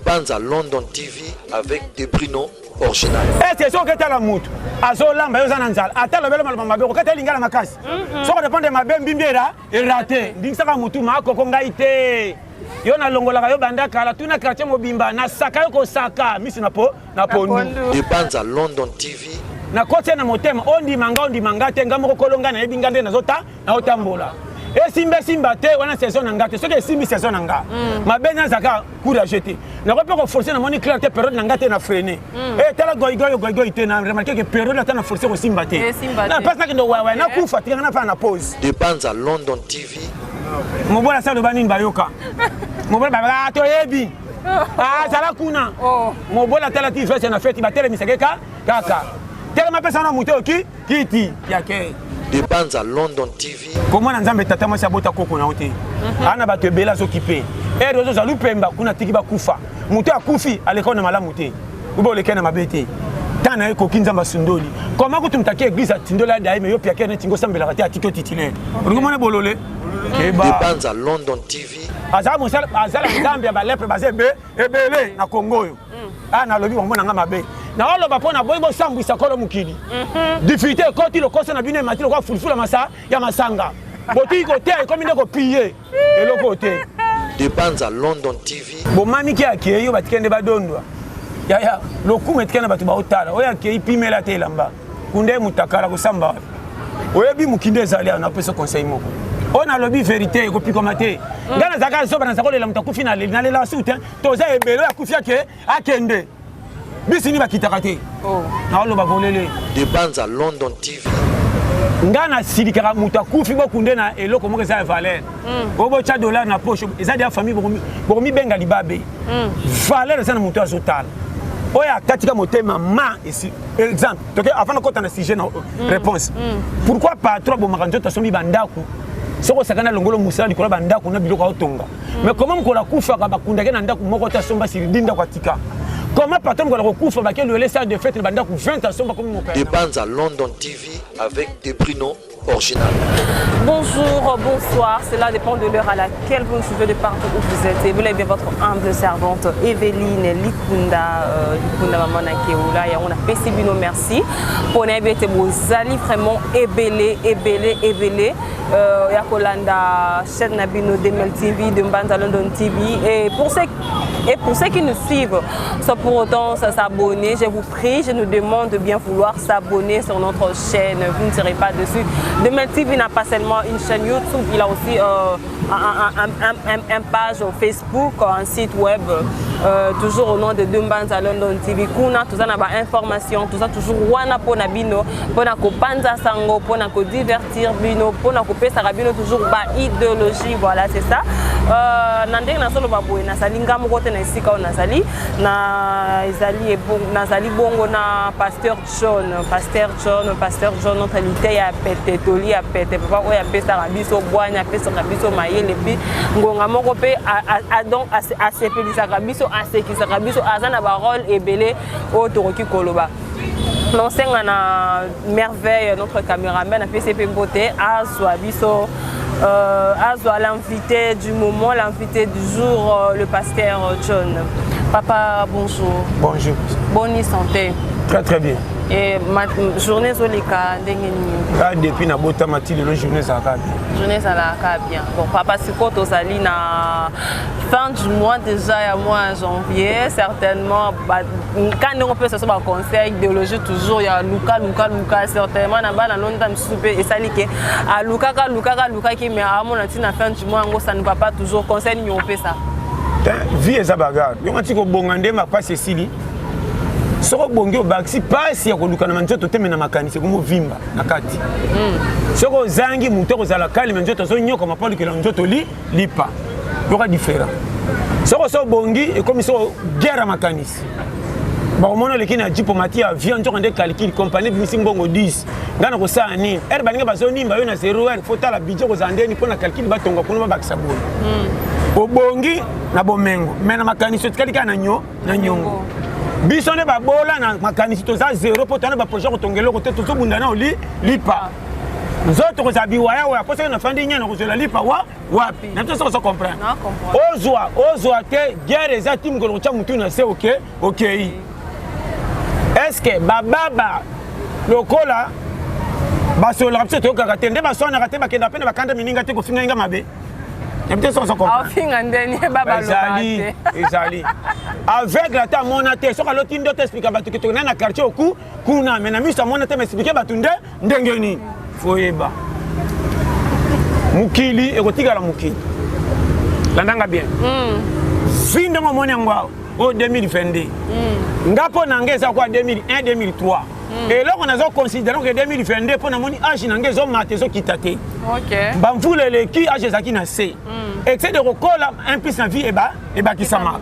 Banza London TV avec Debrino original. Est-ce que soki oketala mutu azolamba yo oza na nzala ata lobelo maloba mabe okokata lingala makasi soki odependre mabe mbimbi era erate ndingisaka mutu makoko ngai te yo nalongolaka yo banda kala tuna quartier mobimba nasaka yo kosaka misu na po na pondu. De Banza London TV. Nakotia na motema ondima nga ondima nga te nga moko kolo nga nayebi nga nde nazota naotambola esimba esimba te wana saison na nga te soki esimbi saison na nga mabe nazalaka courageux te nakoki mpe koforce namoni clair te periode na nga te na freine mm. eh, tala goigoi goigoi te na remarke ke periode ata na force kosimba te na mpasi nakende wawa nakufa tikanga nafana na pause. De Banza London TV. Mobola asi aloba nini bayoka mobola babaka ah, toyebi azala ah, kuna oh. Mobola atala ti veste na feti batelemisake ka kaka telema pesa na moto oki kiti yake. De Banza London TV. Komona Nzambe tata mwasi abota koko na yo te mhm. Ana bato ebele azokipe ere ozozwa lupemba kuna atiki bakufa moto akufi aleka na malamu te obe oleka na mabe te ntango na ye ekoki Nzambe asundoli koma kutu moto ake eglise atindoli adaye me yo piakere neti ngo osambelaka te atiki yo titulaire olingi omona bolole. De Banza London TV. Azala mosala azala Nzambe ya balepre baza ebe ebele na Kongo oyo mm. Ah, nalobi bango na nga mabe naoloba mpo na boyi bosambwisa kolo mokili mhm. Difficulté ekoti lokoso na bino emati lokola fulufulu masa ya masanga botiki koteya ekomi nde kopille eloko te. De Banza London TV. Bomamiki akei oyo batike nde badondwa yaya lokumu etikali na bato baotala oyo akei pimela te elamba kunda ye mutakala kosamba wapi oyebi mokindi ezali awa napesa conseil moko oyo nalobi verité ekopikama te mm. Ngai nazalaka zoba naza kolela moto akufi naleli nalelaka suku te toza ebele oyo akufi ake akende bisi nini bakitaka te oh. Naoloba volele. De Banza London TV. Ngai nasilikaka moto akufi bokunde na eloko moko eza ya valeur mm. Oyo botya dollar na poche eza deya famille bokomibenga libabe mm. Valeur eza na moto azotala oyo akatika motema ma esi exemple toke avant nakota na sujet na mm. réponse mm. Pourquoi patron abomaka nzoto asombi bandako soki osaka na longolo mosala likolo ya bandako na biloko aotonga mm. Mais comment mokolo akufaka bakundaki na ndako moko te asomba siridi ndako atika comment patron mokolo akokufa bake lwele salle de fête na bandako 20 asomba komi mopaya. De Banza London TV avec Debrino original. Bonjour, bonsoir, cela dépend de l'heure à laquelle vous nous suivez de partout où vous êtes. Et vous l'avez bien votre humble servante Evelyne Likunda, euh, Likunda Maman Nakeoula, et on a fait bino merci. Pour nous être bozali vraiment ebele, ebele, ebele. Euh, ya kolanda chaîne na bino Demel TV, de Mbanza London TV. Et pour ceux, et pour ceux qui nous suivent, sans pour autant s'abonner, je vous prie, je nous demande de bien vouloir s'abonner sur notre chaîne. Vous ne serez pas dessus. Demel TV n'a pas seulement une chaîne YouTube, il a aussi euh, un, un, un, un, page Facebook, un site web, euh, toujours au nom de Dumbanza London TV. Kuna, tout ça, na ba information, tout ça, toujours wana pona bino, pona ko panza sango, pona ko divertir bino, pona ko pesa bino toujours ba idéologie, voilà, c'est ça. Euh, na ndenge nazoloba boye nazali nga moko te na esika oyo nazali na ezali nazali bongo na pasteur John, pasteur John, pasteur John, notre liteya ya pete, toli ya pete, papa oyo apesaka biso bwanya, apesaka biso mayele, puis ngonga moko mpe donc asepelisaka biso, asekisaka biso, aza na ba rôle ebele oyo tokoki koloba. Nonsenga na merveille notre caméraman apesi mpe mbote azwa biso euh, azwa l'invité du moment, l'invité du jour, euh, le pasteur John. Papa, bonjour. Bonjour. Bonne santé. Très très bien. Et ma journée ezoleka ndenge nini? Ah, depuis nabotama ti lelo journée ezalaka bien. Journée ezalaka bien. Bon, papa, sikoyo tozali na fin du mois déjà ya mois janvier, certainement ka ndenge opesa so baconseil idéologie toujours ya luka luka luka certainement na bana londa misusu mpe esali ke alukaka alukaka alukaki mais amona ntina fin du mois yango ça ne va pas toujours. Conseil nini opesa? Vie eza bagarre yonga ti kobonga nde mapasi esili soki obongi obakisi mpasi ya koluka na manzoto te me na makanisi ekomovimba na kati mm. Soki ozangi moto akozala kalime nzoto azonyokama mpo alukela nzoto li lipa yoka différent soki oso obongi ekomi soko guerre ya makanisi bakomona oleki na jipo mati ya avion nzoka nde calcul compagnie ebimisi mbongo 10 ngai na kosala nini ere balingi bazonimba yo na 0 heure fo tala budget kozala ndeni mpo na calcul batonga kuna babakisa boye mm. Obongi na bomengo me na makanisi otikali kaka na nyo na nyongo biso nde babola na makanisi toza zero mpo toza na baprojet kotonga eloko te tozobunda na oli lipa. Nzoto kozala biwayawaya mpo soki nafandi nye nakozwela lipa wa wapi? Na biso soki ozo comprendre. Ozwa ozwa te, guerre eza ti mokolo kotya motu na se oke okei. Est-ce bababa lokola basololaka biso toyokaka te nde baswanaka te, bakenda mpe na bakanda mininga te kofinga nga mabe. Ezali ezali aveugle ata amona te, soki aloti ndoto explika bato ke tokenda na quartier oku kuna, me na miso amona te, ma explike bato nde ndenge nini. Foyeba mokili ekotikala mokili, landanga bien. Vi ndenge omoni yango awa oyo 2022, nga mpo na nga eza kwa 2001 2003. Eloko nazo considérer ke 2022 mpo namoni age na nga ezomata ezokita te. Bamvula eleki, age ezalaki na se, excès de kokola un plus na vie ebakisama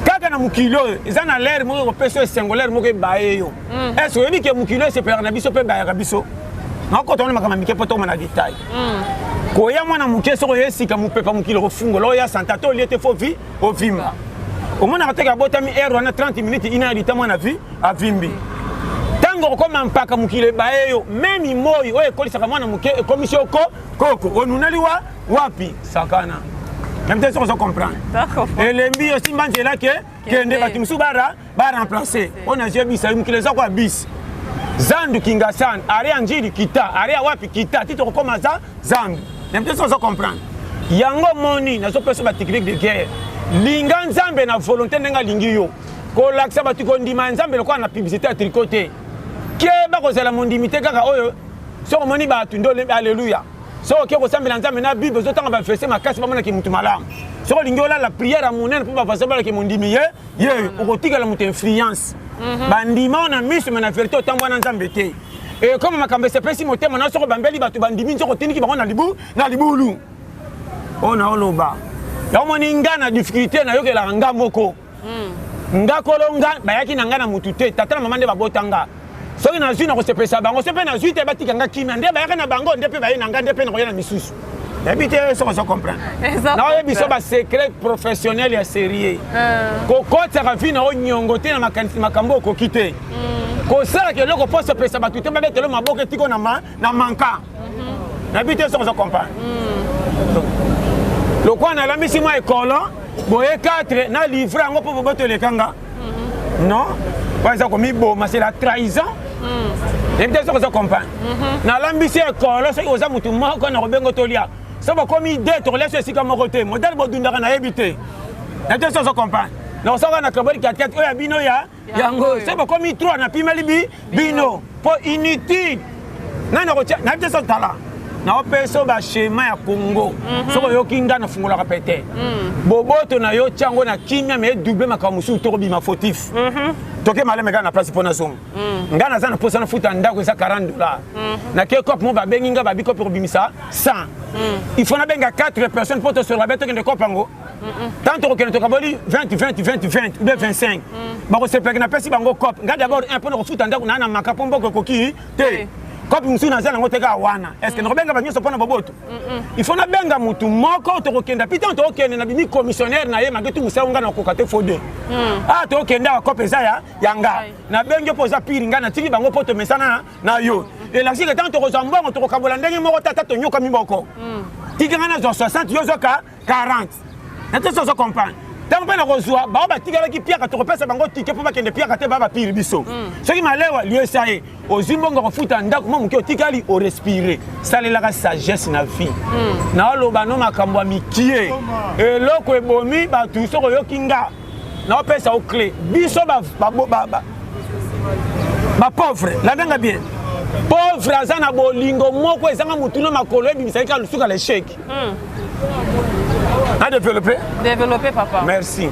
kaka na mokili oyo. Eza na lere moko ekopesa yo esengo, lere moko ebaye yo. Est ce oyebi ke mokili oyo esepelaka na biso mpe ebayaka biso? Nakokota wana makambo mike mpo tokoma na détail. Koya mwana moke, soki oye esika mopepa mokili kofungola oya santa to olie te, fo vi ovimba. Omonaka teke abotami heure wana 30 minutes ina ya lita mwana vi avimbi. Ntango okokoma mpaka, mokili ebaye yo. Meme moi oyo ekolisaka mwana moke ekomisi yo ko koko onunali wa wapi sakana nabi te. Soki ozo comprendre, elembi yo, simba nzela ke kende, bato mosusu bara baremplace oyo nazwi. Yo mokili eza kwa bisi zandu Kingasani, are ya Njili kita, are ya wapi kita, ti tokokoma za zandu. Nabi te. Soki ozo comprendre yango, moni nazopesa batechnique de guerre. Linga Nzambe na volonté ndenge alingi yo. Kolakisa bato kondima ya Nzambe lokola na publicité ya tricot te. Keba kozala mondimi te kaka oyo soki omoni bato nde olembi alleluya. Soki oke kosambela Nzambe na Bible, ozotanga baverset makasi, bamonaki motu malamu. Soki olingi olala prière ya monene mpo bavoisin balaki mondimi ye ye, okotikala moto influence. Bandima oyo na miso, me na vérité otambwa na Nzambe te. Ekoma makambo esepesi motema na soko bambeli bato bandimi, nzoko otindiki bango na libu na libulu. Oyo naoloba yango, moni nga na difficulté nayokelaka nga moko. Nga kolo nga bayaki na nga na mutu te, tata na mama nde babota nga. Soki nazwi na kosepelisa bango, so mpe nazwi te, batika nga kimia. Nde bayaka na bango, nde mpe baye na nga, nde mpe nakoya na misusu. Nayebi te soki ozo comprendre. Naoyebi so basecret professionnel ya sérieux. Kokotisaka vi na yo nyongo te na makanisi makambo okoki te. Kosalaka eloko mpo osepelisa bato te, babetelo maboko, etiko na manka. Nayebi te soki ozo comprendre. Lokola nalambisi mwa ekolo boye 4 na livre yango mpo boboto elekanga, non, wana eza komiboma, c'est la trahison. Nayebi te soki ozo comprendre. Nalambisi ekolo, soki oza motu moko na kobengo tolia, so bokomi de tokolia so esika moko te, modele bodundaka nayebi te. Nayebi te soki ozo comprendre. Nakosaka na kaboli katikati oyo ya bino ya yango, soki bokomi 3 napimeli bi bino mpo inutile nani nakotia. Nayebi te soki tala naopesa baschéma ya Congo. Soki oyoki nga nafungolaka pete boboto na yo, tia yango na kimia, me edouble makambo mosusu, tokobima fautif. Toke maleme kaka na place mpo nazonga. Nga naza na mposa nafuta ndako, eza 40 $. Nake cope mo, babengi nga, babi cope kobimisa 100. Il faut nabenga 4 personnes mpo tosolola be tokende cope yango. Tant tokokende, tokaboli 20 20 20 20 ou bien 25. Bakosepelaki napesi bango cope. Nga d'abord un mpona kofuta ndako naa na maka mpo mboka ekoki te. Cope mosusu naza nango te kaka wana. Est ce que nakobenga bato nyonso mpona boboto? Il faut nabenga motu moko, tokokenda. Puis ntango tokokende, nabimi commissionnaire na ye magetu mosala nga nakoka te, fo de ah tokokende awa, cope eza ya nga, nabengi mpo oza pire. Nga natiki bango mpo tomesana na yo. Elakisi ke ntango tokozwa mbongo, tokokabola ndenge moko. Tata tonyokami moko, tika nga nazwa 60, yo ozwaka 40. Na te so ozo comprendre. Ntango mpe nakozwa bao batikalaki piaka, tokopesa bango tike mpo bakende piaka te, baa bapire biso. Soki malewa liesa ye ozwi mbongo kofuta ndako mwa moke, otikali orespire. Salelaka sagesse na vie. Naoloba no makambo ya mikie, eloko ebomi bato. Soki oyoki nga naopesa yo clé, biso bapauvre, landanga bien. Pauvre aza na bolingo moko ezanga motu na makolo, ebimisaki kaka lusuka l'échec. Na développé. Développé, papa. Merci.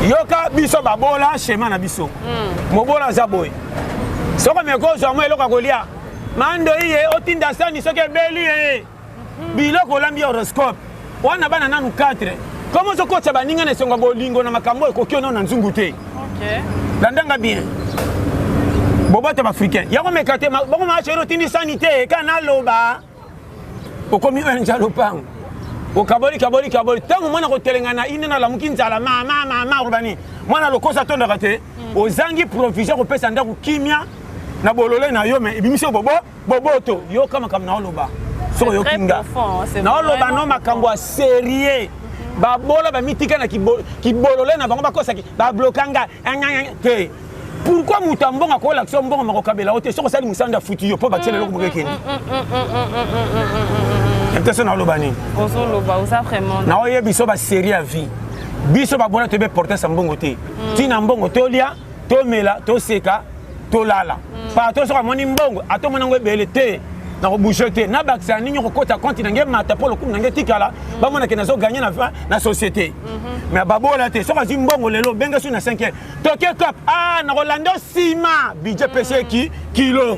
Yoka, biso babola, schéma na biso. Mobola aza boye: soki omeki ozwa mwa eloko ya kolia, mando iye otinda sani, soki ebeli ye biloko olambi, horoscope wana bana nanu 4 komo ozokotisa baninga na esonga bolingo na makambo oyo ekoki ono na nzungu te. Landanga bien, boboto baafricain yango meka te. Bongo maachere otindi sani te, ka naloba okomi oyo nza lopango, okaboli kaboli kaboli. Ntango mwana kotelenga na ine nalamuki nzala, mama mama, oloba nini? Mwana lokoso atondaka te. Ozangi provision kopesa ndako kimia na bolole na yo, me ebimisi yo bobo. Boboto, yoka makambo naoloba. Soki oyoki nga. Naoloba no makambo ya sérieux. Babola bamitika na kibolole na bango bakosaki babloka nga te. Pourquoi moto ya mbongo akolakisa yo mbongo makokabela yo te soki osali mosala nde afuti yo mpo bakisela eloko moko ekende? Te so naoloba nini? Ozoloba, oza vraiment. Naoyebi so basérie ya vie. Biso babola toyebi portance ya mbongo te. Ntina mbongo, tolia, tomela, toseka, tolala. Partout soki amoni mbongo, atomona yango ebele te, nakobouge te, nabakisa nini, okokota compte na nge mata mpo lokumu na nge etikala, bamonake nazoganye na société. Mais babola te, soki azwi mbongo lelo, benge su na 5 heures, toke cop, ah, nakolanda nsima budget pesi eki kilo.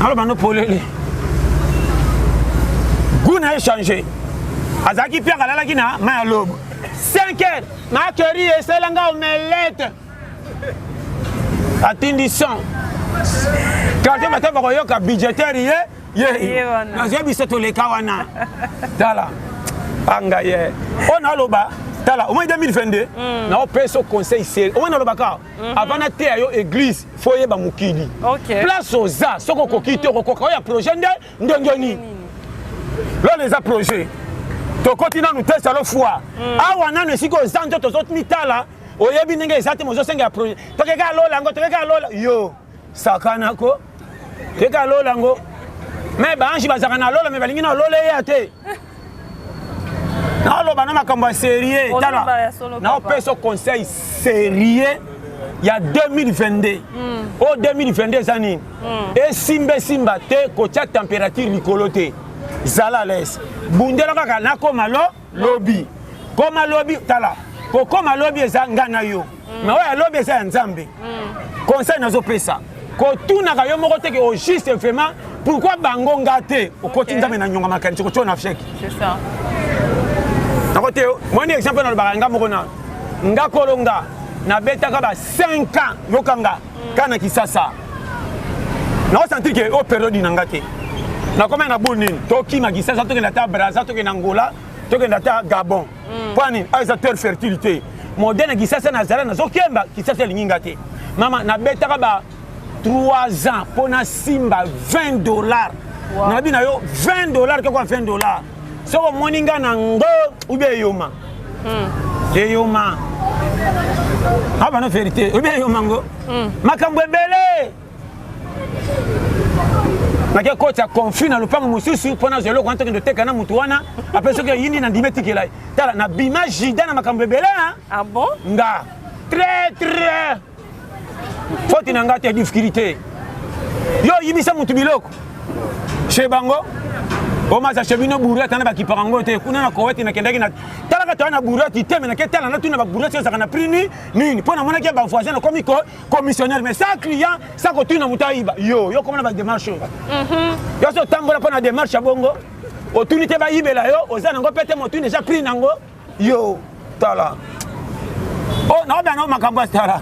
Aloba no polele, gu na échange azalaki piaka, alalaki na mai ya lobo 5 heures, makeri esalanga omelette, atindi 100 quartier, bato bakoyoka budgétaire ye ye. Nazwa biso toleka wana. Tala anga ye oyo naloba, tala, omoi 2022 naopesa conseil sérieux. Omoi nalobaka avant nateya yo église, faut oyeba mokili place oza. Soki okoki te, okokoka oyo ya projet nde ndenge nini? Lola eza projet, tokoti nanu te salo foi awa nanu esika oza nzoto ozomitala, oyebi ndenge eza te. Mozosenga ya projet, tokeka lola yango, tokeka lola yo sakanako, teka lola yango. Me baange bazalaka na lola, me balingi na lola eya te. Naoloba na makambo ya sérieux. Tala, naopesa conseil sérieux ya 2022. Oyo 2022 eza nini? Esimba esimba te, kotia température likolo te, zala à l'aise, bundela kaka nakoma lo lobi, koma lobi. Tala, kokoma lobi eza nga na yo, mais oyo alobi eza ya Nzambe. Conseil nazopesa, kotunaka yo moko teke au juste vraiment pourquoi bango nga te. Okoti Nzambe na nyonga makanisi, kotia na chèque. Nako te moni exemple nalobaka nga moko na nga kolo nga nabetaka ba 5 ans, yoka nga kaka na Kisasa, naosentir ke o période na nga te, nakoma na boule nini, tokima Kisasa, tokende ata Braza, tokende Angola, tokende ata Gabon. Mpo nini? Ayo eza terre fertile te. Modèle na Kisasa nazala, nazokemba, Kisasa elingi nga te. Mama, nabetaka ba 3 ans mpo nasimba 20 $. Nayebi na yo 20 $, kaka 20 $. Soki omoni nga na ngo ube eyoma, eyoma abana vérité, oyebi eyoma ngo makambo ebele. Nake kotisa conflit na lopango mosusu mpo nazwa eloko wana, tokende oteka na motu wana. Ape soki eyindi na ndima etikela ye. Tala, nabima juda na makambo ebele. Ah bon? Nga très très faute na nga te, difficulté. Yo oyibisa motu biloko chez bango, omaza chez bino bourette wana, bakipaka yango te kuna na Kowete. Nakendaki na talaka toya na bourette te, me nake tala, natuna babourette ezalaka na prix ni nini, mpo namonaki ya bavoisin. Nakomi commissionnaire, mais sans client, sans kotuna moto ayiba yo. Yo komona badémarche oyo yo so otambola mpo na démarche ya bongo, otuni te, bayibela yo, oza nango mpe te, motuni déjà prix nango. Yo tala, o naobela nao makambo ya tala.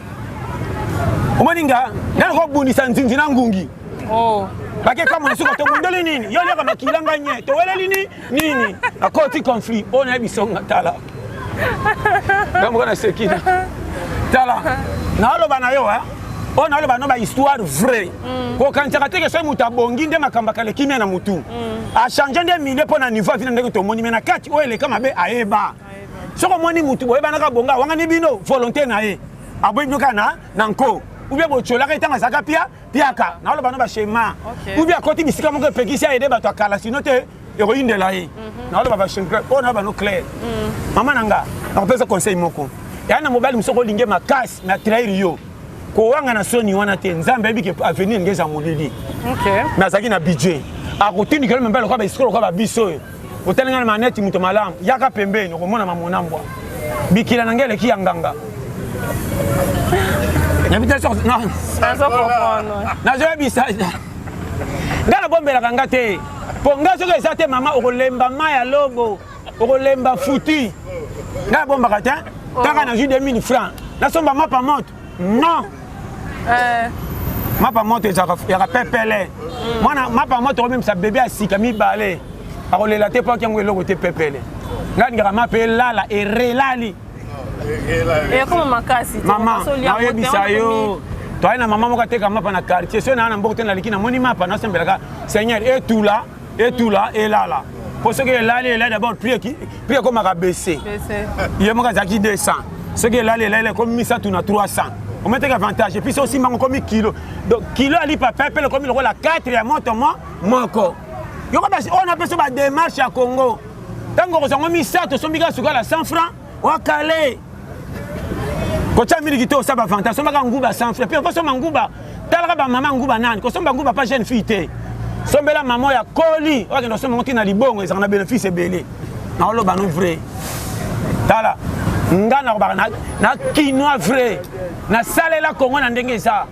Omoni nga, nga nakobundisa nzinzi na ngungi. Bake kamona suka, tobundeli nini? Yo liaka makila, nga nye toweleli ni nini? Nakoti conflit oyo nayebi songa. Tala, nga moko naseki. Tala, naoloba na yo oyo naoloba no bahistoire vrai. Kokanisaka te ke soki moto abongi nde makambo akala ekimia na motu, achange nde milieu mpo na niveau avina ndenge tomoni. Me na kati oyo eleka mabe, ayeba soki omoni motu boyebanaka bonga, awangani bino volonté na ye, aboyi bino kaka na nko, ou bien botiolaka ye ntango azalaka pia piaka. Naoloba no baschéma, ou bien akoti bisika moko epekisi ayede bato akala, sino te ekoyindela ye. Naoloba baschéma oyo na bano clair. Mama na nga, nakopesa conseil moko eya na mobali mosuku olingi makasi na trahir yo, kowanga na soni wana te. Nzambe ayebi ke avenir nge eza molili. Mais azalaki na budget, akotindikelo mibali lokola baescroc, lokola babiso oyo otalinga na maneti. Moto malamu, yaka pembeni, okomona mamonambwa bikila na ngai eleki ya nganga. Nazoyebisa ngai, nabombelaka nga te, mpo ngai soki eza te, mama, okolemba mai ya lobo, okolemba futi. Ngai abombaka te. Kaka nazwi 2000 francs, nasomba mapa moto? Non. Mapa moto ezalaka yaka pepele. Mwana mapa moto okomemisa bebe ya sika mibale, akolela te, mpo akiango eloko te, pepele. Ngai ningaka mapa elala, erelali. Ekoma makasi. Mama, naoyebisa yo. Toyai na mama moko ateka mapa na quartier. Soki naa na mboka te, naliki namoni mapa, nasembelaka Seigneur etula etula elala. Mpo soki elali elali, d'abord prix ekomaka baisse. Ye moko azalaki 200, soki elali elali ekomi misato na 300, ometaki avantage. Et puis soki osimbango ekomi kilo, donc kilo ya lipa pepele ekomi lokola 4 ya moto mo moko. Yoko basi oyo napesa badémarche ya Congo, ntango okozwango misato, osombi kaka sukala 100 francs, wakale kotya miliki te, osala bavantage. Sombaka nguba 100 francs, puis osomba nguba, talaka bamama nguba nani kosomba nguba, pa jeune fille te. Sombela mama oyo akoli, oyo akende osomba ngo ntina libongo, ezalaka na bénéfice ebele. Naoloba no vrai, tala nga nakobaka na kinois vrai, nasalela Kongo na ndenge eza.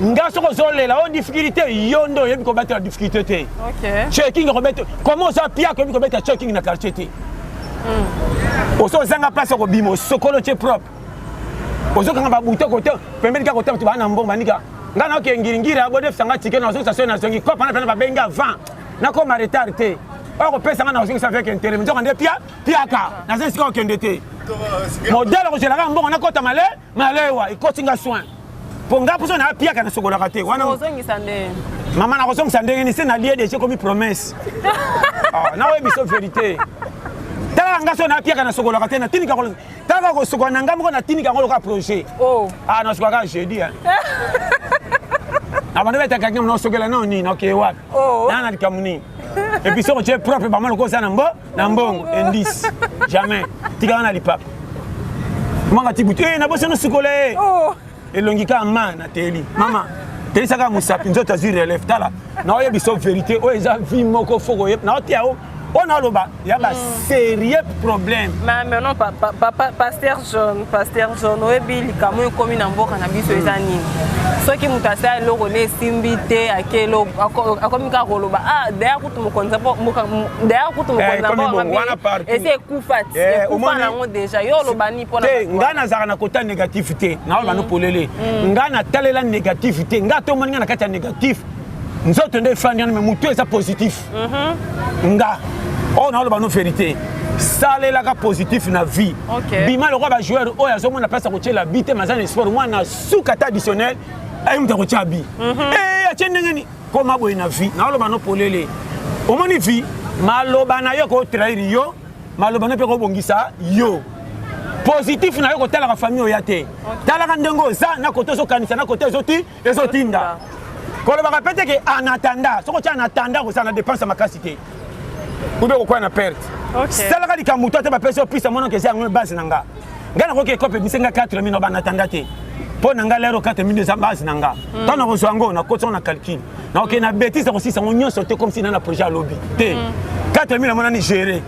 Nga soki ozolela oyo difficulté, yo nde oyebi kobatela difficulté te. Checking okobeta comment? Oza piaka, oyebi kobeta checking na quartier te. Oso ozanga place ya kobima, osokolo tie propre, ozokanga babouton kote pembeni kaka kota bato baa na mbongo banika. Nga naoke ngiringiri abodefisanga tike, nazongisa soki nazongi kopa na pena babengi avant nakoma retard te, oyo kopesa nga nazongisa avec intérêt. Nzoka nde pia piaka naza esika kokende te, modele okozelaka mbongo nakota male malewa ekoti nga soin mpo nga mposo na piaka nasokolaka te wana. Ozongisa nde? Mama, nakozongisa ndenge nini? Se nalie déjà, ekomi promesse. Naoyebi so vérité, talaka nga so napiaka nasokolaka te, natinika talaka kosokola na nga moko, natinika yango lokola projet. Ah, nasokolaka jeudi na bando betakaki nga nasokela nao nini, nakee wapi? Naa na likambo nini? Et puis soki otie propre, bama lokola oza na mbo na mbongo indice jamais tikaka na lipapa manga ti butu nabosi nosukola ye. Elongi kaka ma nateli mama telisaka mosapi, nzoto azwi relève. Tala, naoyebi so vérité, oyo eza vie moko fo koyeba, naotia oyo naoloba ya basérieux problème. Mais maintenant, papa pasteur John, pasteur John, oyebi likambo ekomi na mboka na biso eza nini? Soki moto asala eloko ne esimbi te, akelo akomi kaka koloba: ah, d'ailleurs kutu mokonzi, d'ailleurs kutu mokonzi ya mboka esi ekufa, ekufa nango déjà. Yo oloba nini mpona? Te, ngai nazalaka na kota négatif te, naoloba no polele. Ngai natalela négatif te. Ngai tomoni ngai na kati ya négatif, nzoto nde efandi wana, mais motu eza positif. Nga oyo naoloba no vérité, salelaka positif na vie. Bima lokola bajoueur oyo azomona place ya kotiela bi te, maza na espoir mwana suka ta additionnel aye moto akotia bi atie ndenge nini. Koma boye na vie, naoloba no polele, omoni vie, maloba na yo kotrahir yo, maloba no mpe kobongisa yo. Positif na yo kotalaka famille oya te, talaka ndenge oza na kote ozokanisa na kote ezotinda. Kolobaka mpe te ke en attendant, soki otya en attendant, kozala na dépense ya makasi te ube kokwya na perte. Salaka likambo to ate bapesi yo pisa monoko, eza yango base na nga. Ngai nakoki ekope ebise nga 4 mille en attendant te, mpo na nga lero 4 mille eza base na nga. Ntango nakozwa yango, nakoti yango na calcul, nakoke na bétise, nakosisa yango nyonso te comme si na na projet alobi te. 4 mille amonani géré,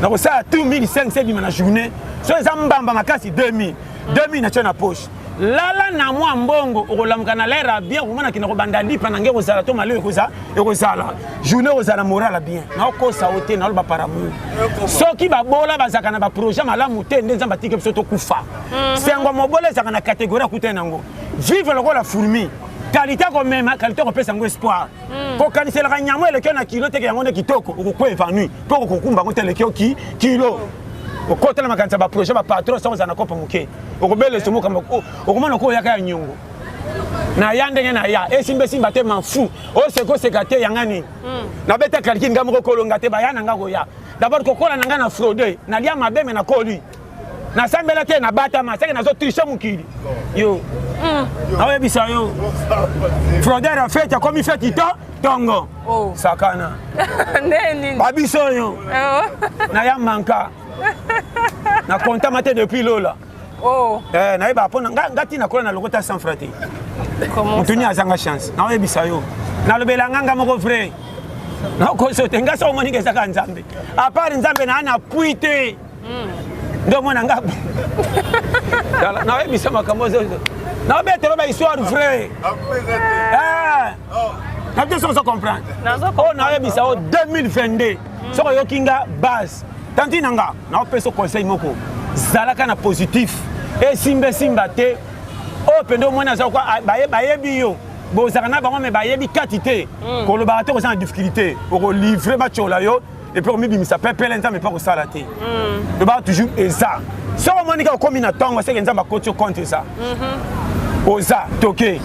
nakosala tout 1500 ebima na journée. So eza mbamba makasi 2000, 2000 natie na poche, lala na mwa mbongo, okolamuka na l'air ya bien, okomona kenda kobanda lipa na nge ekozala to malio ekozala journée, ekozala moral ya bien. Naokosa o te, naoloba par amour. Soki babola bazalaka na baprojet malamu te, nde Nzambe atiki biso tokufa. Sengo mobola ezalaka na catégorie akutani nango, vivre lokola fourmi, qualité komema, qualité kopesa yango espoir. Kokaniselaka nyama eleki yo na kilo teke, yango nde kitoko, okokwa évanoui mpo okokumba yango te, eleki yo kilo. Okotala makanisi ya baprojet bapatron, soki ozala na kopa moke, okobela esomo, okomona ko oyaka ya nyongo na ya ndenge na ya esimba esimba te, mafu oseka oseka te, yanga nini? Nabeta calcul nga moko, kolonga te, baya na nga koya d'abord kokola na nga na fraude, nalia mabe, me nakoli, nasambela te, nabatama seke nazotriche mokili. Yo naoyebisa yo, fraudeur ya feti akomi feti to ntongo. Sakana babiso oyo naya manka nakontama te depuis lola. Nayeba mpo nga ntina kola na lokota 100 franc te, motu nini azanga chance. Naoyebisa yo, nalobela nga nga moko vrai, nakoso te. Nga so omoninga ezaka Nzambe, à part Nzambe naa na pui te. Nde omona nga naoyebisa makambo, naobetelo ba histoire vrai na te. Soki ozo comprendre oyo naoyebisa o 2022, soki oyoki nga base tanti na nga, naopesa conseil moko: zalaka na positif, esimba esimba te. Oyo mpenza omoni aza bayebi yo, bozalaka na bango, me bayebi kati te. Kolobaka te koza na difficulté, okolivre batyola yo, et puis omibimisa pepele, Nzambe mpe kosala te. Lobaka toujours eza, soki omoni kaka okomi na ntongo, seke Nzambe akoti yo compte eza. Oza toke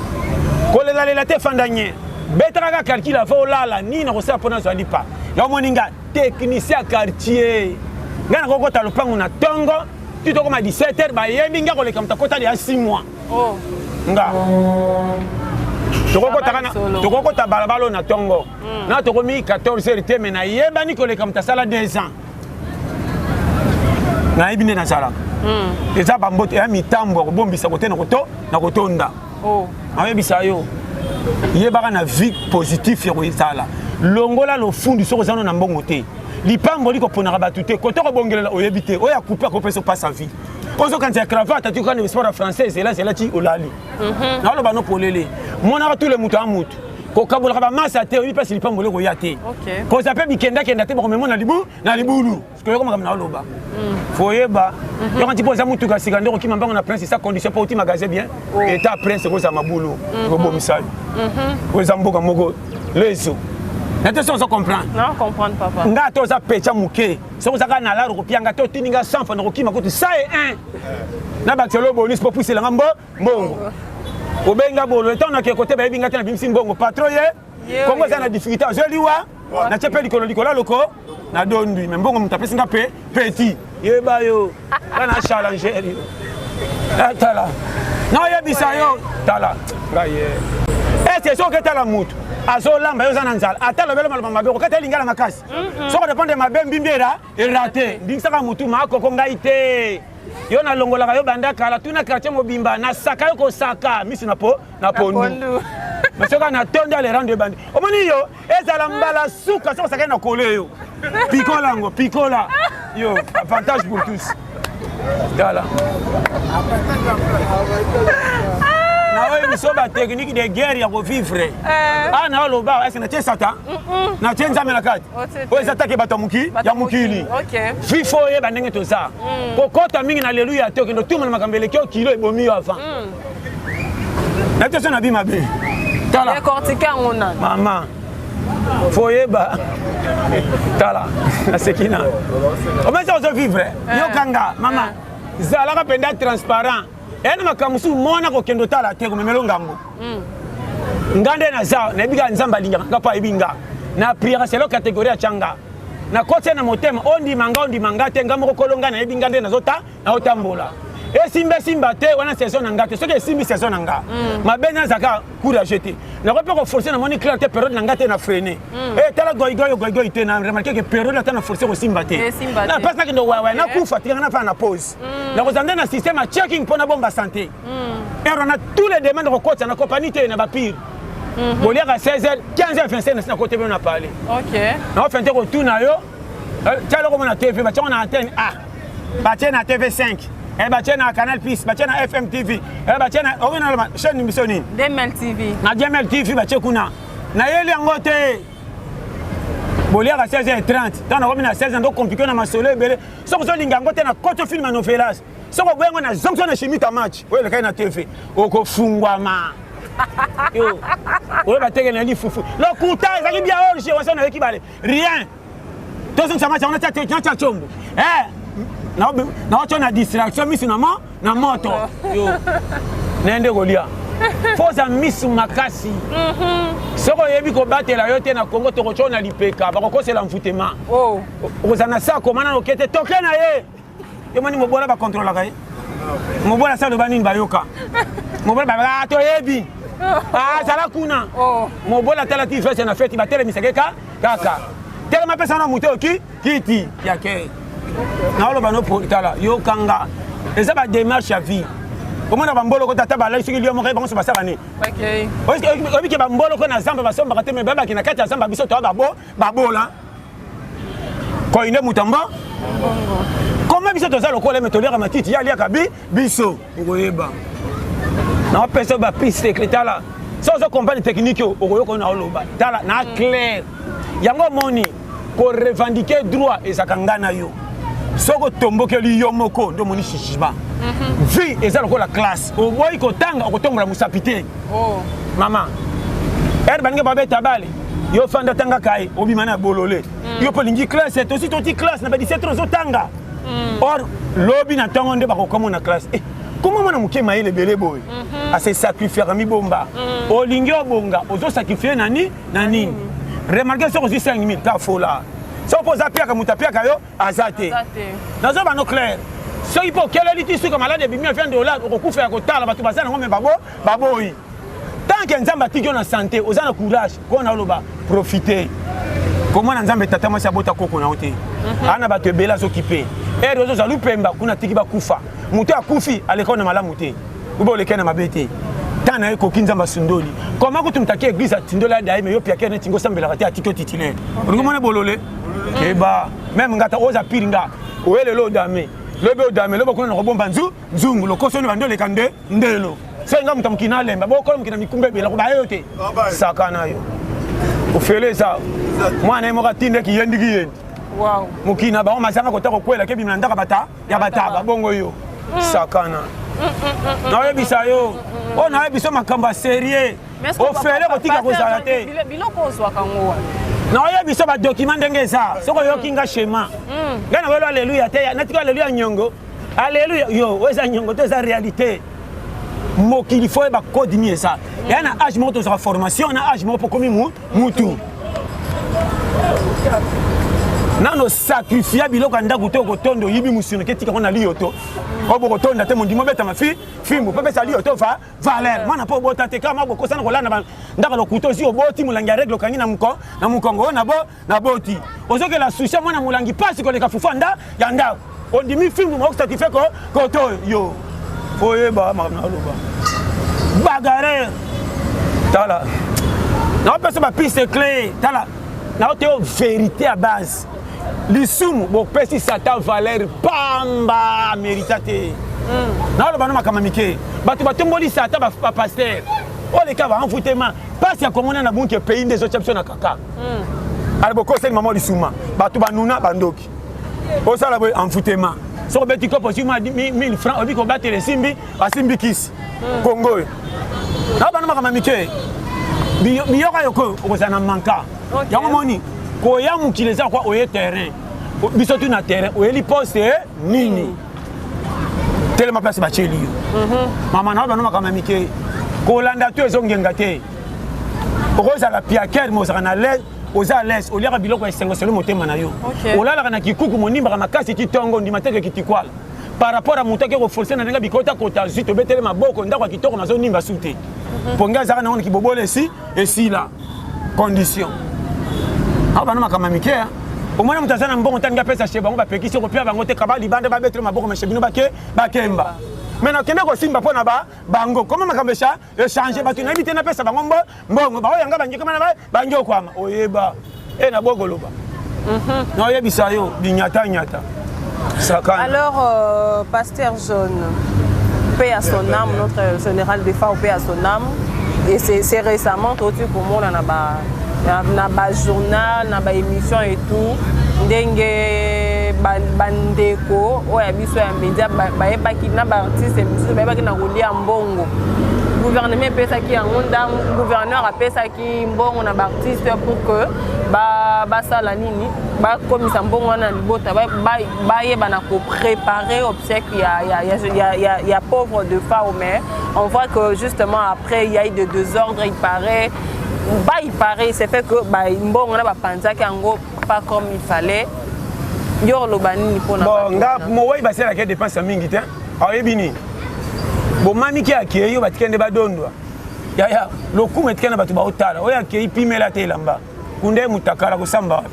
kolelalela te, fanda nye, betaka kaka calcul avant olala. Nini nakosala mpo nazwa lipa? Ya omoni nga technicien ya quartier, ngai nakokota lopango na ntongo ti tokoma 17 heures, bayebi nga koleka moto akota ya 6 mois. Oh. Nga tokokota balabala oyo na ntongo na tokomi 14 heures te, me nayebani koleka moto asala 2 ans. Nayebi nde nazalaka. Eza bambote ya mitambo ya kobombisa kote na koto na kotonda. Oh. Nayebisa yo, yebaka na vie positif ya kozala, longola lofundu. Soki oza no na mbongo te, lipamboli koponaka bato te. Kote kobongelela oyebi te, oyo akupe akopesa opasa vie. Ozokanisa ya cravate ati okana sport ya français, zela zela ti olali. Naoloba no polele, monaka tule moto ya motu kokabolaka bamasa te, oyebi mpasi lipamboli ekoya te. Kozwa mpe bikendakenda te, bakomema na libu na libulu. Koyoka makambo naoloba, foyeba yoka nti mpo oza mutuka sika nde okokima mbango na prince sa condition mpo oti magasin bien. Eta prince ekozala mabulu, ekobomisa yo. Oyo eza mboka moko leso na te. So ozo comprendre? Non, comprendre papa. Nga ata oza pecha moke, soki oza kaka na laro kopia nga te, otindi nga 100 fois, nakokima kutu 101 na bakiselo bonus mpo puselanga mbo mbongo. Obenga bolo etango nake kote, bayebi nga te, nabimisi mbongo patron ye. Kongo eza na difficulté, azoliwa natie mpe likolo likolo ya loko na dondwi, me mbongo moto apesi nga mpe petit. Yeba yo nga na challenger yo. Tala, naoyebisa yo, tala ngai ye ese soki oketala mutu azolamba, yo oza na nzala, ata lobelo maloba mabe, okokata elingala makasi. Soki odépendre mabe, mbimbi era erate. Ndingisaka mutu maakoko ngai te, yo nalongolaka yo banda kala, tuna quartier mobimba, nasaka yo kosaka misu na po na pondu. Mais soki natondi, ale rando ebandi, omoni yo ezala mbala suka. Soki osakaki na kole yo, pikola yango, pikola yo, avantage pour tous. Tala, naoyebi biso batechnique de guerre ya kovivre. A naoloba ese natie satan, natie Nzambe na kati. Oyo eza take bato ya mokili. Fifo oyeba ndenge toza kokɔta mingi na leluya te, okende otuma na makambo eleki yo kilo, ebomi yo avant na te. So na bi mabe, tala. Décortiquer yango nani? Mama, foyeba, tala, naseki na omesa ozovivre. Yokanga mama, zalaka mpenza transparent. Eya na makambo mosusu, mwana kokende otala te, komemela ngambo. Nga nde naza, nayebi kaka Nzambe alingaka nga mpo ayebi nga na prière selon catégorie atya nga, nakotia na motema. Ondima nga, ondima nga te, nga moko kolo nga nayebi nga nde nazota naotambola. Esimba esimba te, wana saison na nga te. Soki esimbi, saison na nga mabe, nazalaka courage te, nakoki mpe koforce. Namoni clair te, période na nga te, na freine. Tala goigoi goigoi te, na remarque ke période ata na force kosimba te. Esimba na te. Mpasi nakende wawa, nakufa, tikanga nafana na pause. Nakozala nde na système ya checking mpo nabomba santé. Heure wana, tous les demandes kokotisa na compagnie te, na bapire boliaka 16 h 15 h 25 nasi nakota bino na parler. Naofin te kotuna yo, tia eloko mo na TV, batiango na antenne A, batie na TV 5, batie na Canal Plus, batie na FM TV, batie na oki na chaîne biso nini? DML TV. Na DML TV batie kuna. Nayeli yango te, boliaka 16 h 30. Ntango nakomi na 16, ndo compliqué na masolo ebele. Soki ozolinga yango te, na koto film ya novelas. Soki oboyi yango, na zongso na shimita match oyo elekaki na TV, okofungwama yo oyo bateke na lifufu. Lokuta ezalaki bia orge wasa, nayoki bale rien. Tozongisa match yango, natia combo naotyo na distraction, misu na mo na moto yo nayende kolia. Foza misu makasi. Soki oyebi kobatela yo te na Kongo, tokotyo na lipeka, bakokosela mfutema. Okozala na sa koma nano oke te, toke na ye. Yomoni mobola, bakontrolaka ye. Mobola sa aloba nini, bayoka mobola ba toyebi azala kuna. Mobola tala ti veste na feti, batelemisaka ka kaka telema, pesa na moto oki kiti yake. Naoloba no, tala, yokanga, eza badémarche ya vie. Omona bamboloko, tata balai soki lio moko, bango so basala nini? Oyebi ke bamboloko na zamba basombaka te, me babaki na kati ya zamba. Biso toa babo babola koyinde moto mbo koma. Biso toza lokola me toliaka matiti, ye aliaka bi biso. Okoyeba naopesa bapiste. Tala, so ozo comprendre technique oyo, okoyoka oyo naoloba. Tala na clair yango, omoni korevendiquer droit ezalaka nga na yo. Soki otombokeli yo moko, nde omoni chichima. Vie eza lokola classe, oboyi kotanga, okotombola mosapi te. Mama ere baninga babeta bale, yo fanda tanga kaye, obima na bolole. Yo mpo olingi classe, tosi toti classe na ba 17 ozotanga, or lobi na ntongo nde bakokoma na classe. Koma mwana moke mayele ebele boye ase sacrifiaka mibomba. Olingi obonga, ozosacrifie na nini na nini? Remarque, soki ozwi 5000 ka fola, soki mpo oza piaka, moto apiaka yo aza te. Nazoba no clair, soki mpo okeleli ti suka malade ebimi ya 20 dollar, okokufa ya kotala bato baza nango me babo baboyi. Tant que Nzambe atiki yo na santé, oza na courage mpo na oloba profite komona Nzambe. Tata mwasi abota koko na yo te, aa na bato ebele azokipe ere ozozwa lupemba kuna, atiki bakufa. Moto akufi aleka na malamu te, obe oleka na mabe te. Ntango na ye ekoki, Nzambe asundoli. Koma kutu moto ake église atindoli adaye me yo piakere neti ngo osambelaka te, atiki yo titulaire. Olingi omona bolole keba. Même ngata oza pire, nga oye lelo odame, lobi odame, lobi okuna na kobomba nzu nzungu lokoso ni bandi oleka nde ndelo. Soki nga moto mokili nalemba bokola mokili na mikumba ebela kobaye yo te, saka na yo ofele eza mwana ye moko atindeki yendiki yendi mokili na bango mazanga kota kokwela kebima na ndaka bata ya bataba bongo yo sakana. Naoyebisa yo oyo nayebi so makambo ya sérieux, ofele kotika kozala te. Biloko ozwaka ngo wana? Naoyebi so badocument ndenge eza. Soki oyoki nga schéma, ngai nawelo aleluya te, natika aleluya nyongo aleluya yo oyo eza nyongo te, eza réalité. Mokili fo oyeba code nini eza eya na age moko tozwaka formation na age moko mpo komi mutu nano sacrifia biloko ya ndako te. Okotonda oyibi mosino ke tika ngo na liyo to oyo bokotonda te, mondimo obetama fi fimbu mpo pesa liyo to va valeur mwana mpo obota te. Kaka mwa bokosana kolanda ndako lokuta, ozwi oboti molangi ya règle okangi na mokongo oyo na naboti, ozokela susi ya mwana molangi mpasi koleka fufu nda ya ndako. Ondimi fimbu mokosatisfait ko koto yo oyeba makambo naloba bagarre. Tala, naopesa bapiste clé. Tala, naote yo vérité ya base. Lisumu bopesi Satan valeur pamba, mérita te. Naoloba no makambo mike, bato batomboli Satan, bapasteur oyo leka baenvoûtement mpasi ya komona na bunke pays nde ezotya biso na kaka. Ale bokoseli mama lisuma, bato banuna bandoki osala boye envoûtement. Soki obeti kopo ozwi mwa 1000 francs, oyebi kobatela esimbi asimbi kisi Kongo oyo. Na bana makambo mike biyoka yoko okozala na manka yango. Moni koya mokili eza kwa oye terrain, biso tu na terrain oyeli poste nini, telema place batieli yo. Mama na bana makambo ya mike kolanda to ezongenga te. Okozala piaker me ozalaka na l'aise, oza à l'aise, oliaka biloko ya esengo selo motema na yo, olalaka na kikuku monimbaka makasi ti ntongo ndima teke kitikwala par rapport à moto ake koforce na ndenge bikota kota azwi tobetele maboko ndako ya kitoko mazonimba su te mponge azalaka nango na kibobolo esi esila condition. Awa bana makambo ya mike, omona moto aza na mbongo ntangi apesa chez bango, bapekisi kopia bango te, kaba libanda babetele maboko meshe bino bake bakemba me nakende kosimba mpo na bango koma makambo esha échange. Bato nayebi te, napesa bango mbo mbongo baoyanga bangi koma na bangi okwama oyeba e na bokoloba naoyebisa yo binyatanyata sakana. Alors, pasteur John, paix à son âme, notre général de paix à son âme. Et c'est récemment, toi, tu comme on a na ba journal, na ba émission et tout. Ndenge bandeko oyo ya biso ya média bayebaki na baartiste mosusu bayebaki na kolia mbongo gouvernement epesaki yango ndambo, gouverneur apesaki mbongo na baartiste pour que basala nini, bakomisa mbongo wana na libota, bayeba na kopréparer obsèque ya pauvre Defao. Mais on voit que justement après il y a eu de désordre, il paraît ba il paraît, il s'est fait que ba mbongo na bapanzaki yango pas comme il fallait. Yo oloba nini mpona bon nga mowei basalaka dépense ya mingi te, aoyebi nini bomamiki akei oyo batikali nde badondwa yaya lokumu etikali na bato baotala oyo akei pimela te elamba kunda ye mutakala kosamba wapi.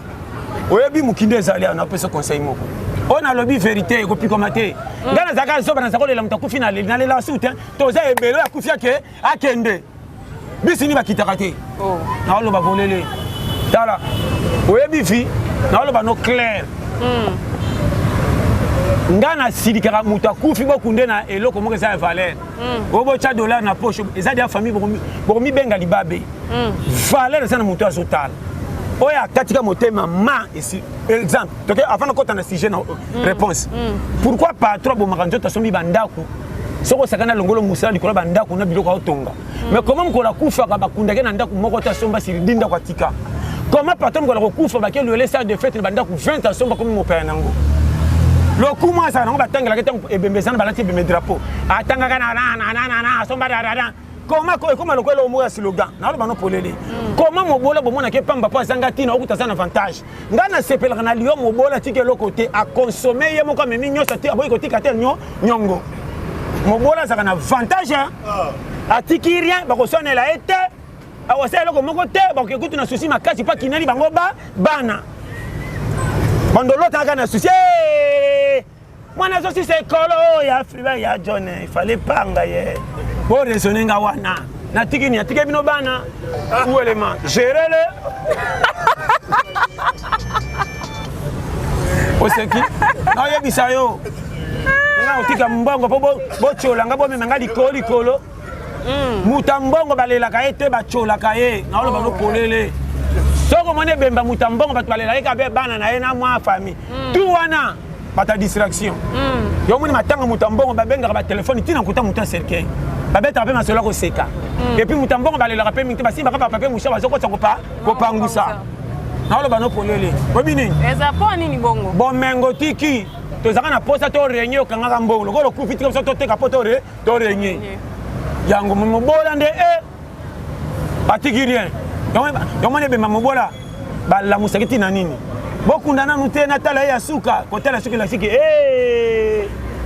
Oyebi mokindi ezali awa, napesa conseil moko oyo nalobi vérité ekopikama te. Ngai nazalaka zoba, naza kolela moto akufi, nalela su te. Toza ebele oyo akufi ake akende bisi nini bakitaka te. Naoloba volele, tala, oyebi vi naoloba no clair. Nga nasilikaka moto akufi bokunde na eloko moko eza ya valeur oyo botya dollar na poche, eza dia famille bokomibenga libabe. Valeur eza na moto azotala oyo akatika motema ma esi. Exemple toke avant nakota na sujet na réponse. Pourquoi patron abomaka nzoto, asombi bandako, soki osaka na longolo mosala likolo ya bandako na biloko aotonga? Mais comment mokolo akufaka bakundaki na ndako moko te asomba siridi ndako atika? Comment patron mokolo akokufa bake lwele salle de fête na bandako 20 asomba komi mopaya nango? Lokumu azala nango, batangelaka ntango ebembe eza na balati ebembe drapeau, atangaka na asomba dadada. Koma ekoma lokola eloko moko ya slogan. Naloba no polele, koma mobola bomonaki pamba mpo azanga ntina, okuta aza na avantage. Ngai nasepelaka na liyo mobola tika eloko te, aconsommer ye moko, amemi nyonso te, aboyi kotika te nyongo. Mobola azalaka na avantage, atiki rien, bakoswanela ye te, akosala eloko moko te, bakoki kutu na souci makasi mpo akineli bango ba bana bandolota kaka na souci. Mwana azosisa ekolo ya Afrika ya John, ifale panga ye boraisonne nga wana. Natiki nini? Atiki bino bana uelema gerele. Oseki, naoyebisa yo, nga kotika mbongo mpo botiola nga, bomema nga likolo likolo. Moto ya mbongo balelaka ye te, batiolaka ye. Naoloba no polele, soki omoni ebemba moto ya mbongo, bato balelaka ye kaka bana na ye na mwa famille tu wana, bato ya distraction. Yo omoni matanga moto ya mbongo, babengaka batelefone ntina kuta moto ya cercueil, babetaka mpe masolo ya koseka. Et puis moto ya mbongo balelaka mpe mingi te, basimbaka bapapier mouchoir, bazokotisa kopangusa. Naoloba no polele, oyebi nini? Eza mpo nini bongo? Bomengo tiki tozalaka na posa to renye, okangaka mbongo lokola okufi, tika biso toteka mpo to renye yango. Mobola nde e atiki rien. Yango moni ebemba mobola balamusaki ntina nini? Bokunda nanu te, natala ye ya suka. Kotala suka elakisiki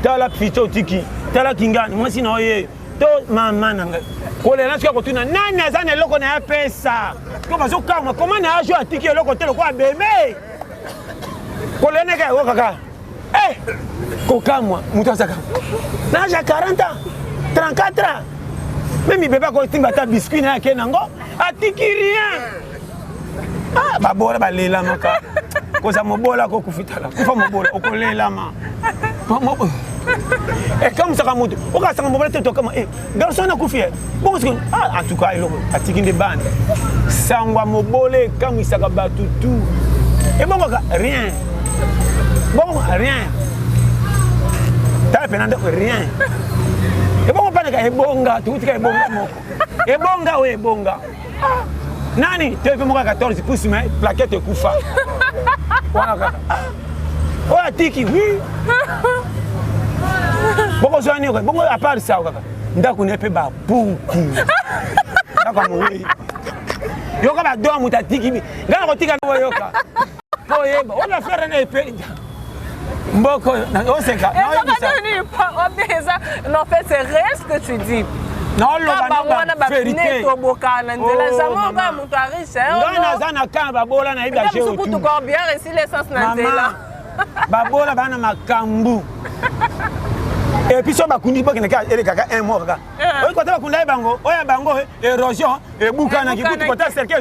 tala pito otiki, tala kingani mwasi na oye to mama na ngai kolela. Soki akotuna nani aza na eloko na ye apesa to bazokamwa koma na ajo atiki eloko te lokola bebe kolela neka yango kaka kokamwa. Moto azaka na âge ya 40 ans, 34 ans, même bebe akotimba ata biscuit na ye ake nango, atiki rien. Ah, babola balelamaka. Koza mobola kokufitala kufa mobola okolelama, ekamusaka moto okasanga mobola te. Tokama garçon nakufi ye bongo sikoyo. Ah, en tout cas eloko atiki nde bana sangwa mobola ekamwisaka bato tu. Ebongaka rien, bongo rien, tala pena ndako rien. Ebongo mpanaka ebonga tokutika ebonga moko, ebonga oyo ebonga nani? TV moko ya 14 pouces, mais plaquette ekufa wana kaka. Oyo atiki, oui, bokozwa nini bongo? À part ça, kaka ndako na ye mpe bapuku, ndako ya mowei. Yoka badoa moto atiki, ngai nakotika oyoka mpo oyeba oyo affaire na epe mboko oseka. Non, en fait, c'est réel ce que tu dis. Naoloba wana bapine tobokana na nzela, jamais oka moto ariche. Ngai naza na camp babola, nayebi. Kutu corbillard esili essence na nzela. Babola baa na makambo. Et puis so bakundi, bokendeka elekaka un mois kaka oyo kota bakunda ye bango, oyo ya bango érosion ebukanaki kutu kota cercueil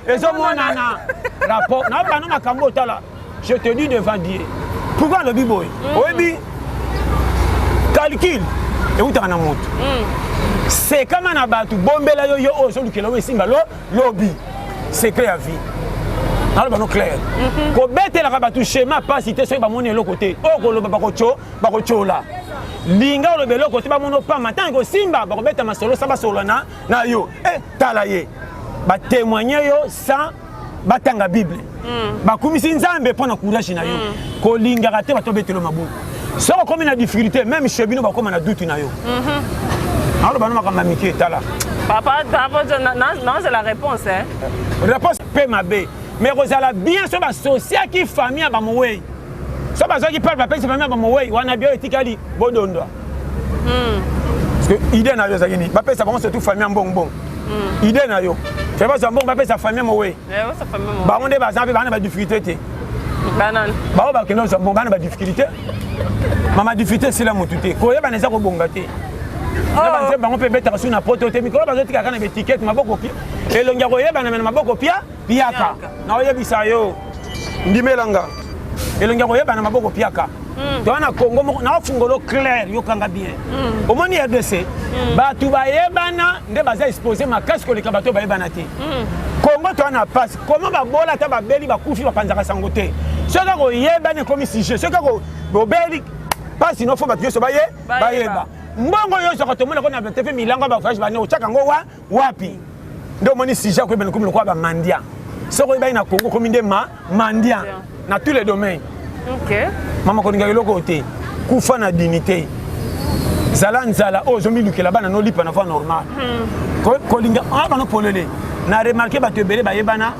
ezomonana. Rapport na bano makambo otala, je te dis devant Dieu. Pourquoi alobi boye? Oyebi calcul eutaka na moto sekama na bato, bombela yo yo oyo ozolukela oyo esimba lo lobi. Secret ya vie, naloba no clair, kobetelaka bato schéma pasi te. Soki bamoni eloko te oyo koloba, bakotyola. Linga oloba eloko te, bamoni opamba, ntango kosimba bakobeta masolo sa basolola na yo. Tala ye, batémoigne yo sans batanga Bible, bakumisi Nzambe mpo na courage na yo. Kolingaka te bato babetelo maboko. Soki okomi na difficulté, même chez bino bakóma na doute na yo. Naloba no makambo ya mike, tala. Papa, papa, non, c'est la réponse, hein. Réponse mpe mabe, mais kozala bien so basosiaki famille ya bamowei, so bazwaki pale bapesi famille ya bamowei wana bio etikali bodondwa. Parce que idée na yo ezalaki nini? Bapesa bango surtout famille ya mbongo. Idée na yo fe bazwa mbongo bapesa famille ya mowei, bango nde baza mpe bana badifficulté te. Bango bakende kozwa mbongo, bana badifficulté, mama difficulté esila motu te, koyebana eza kobonga te na banzembo bango mpe ebetaka su na poto te. Mikolo bazotikaka na baétiquette maboko pia, elongi ya koyebana me na maboko pia piaka. Na oyebisa yo, ndimelanga, elongi ya koyebana maboko piaka. Toza na Congo moko naofungolo clair, yokanga bien. Omoni RDC, bato bayebana nde baza expose makasi koleka bato oyo bayebana te. Congo toza na pasi koma babola, ata babeli bakufi bapanzaka sango te. Soki koyebana ekomi sujet, soki bobeli pasi no fo bato nyonso baye bayeba. Mbongo oyo ozwaka, tomonako na TV milango ya bavoyage bane, otyaka yango wa wapi? Nde omoni sujet akoyebana komi lokola bamandia. Soki oyebani na Congo, okomi nde ma mendiant na tous les domaines. Okay. Mama kolinga eloko te. Kufa na dignité. Zala nzala oyo ozomilukela bana nolipa na voie normale. Kolinga ah bana polele. Na remarquer bato ebele bayebana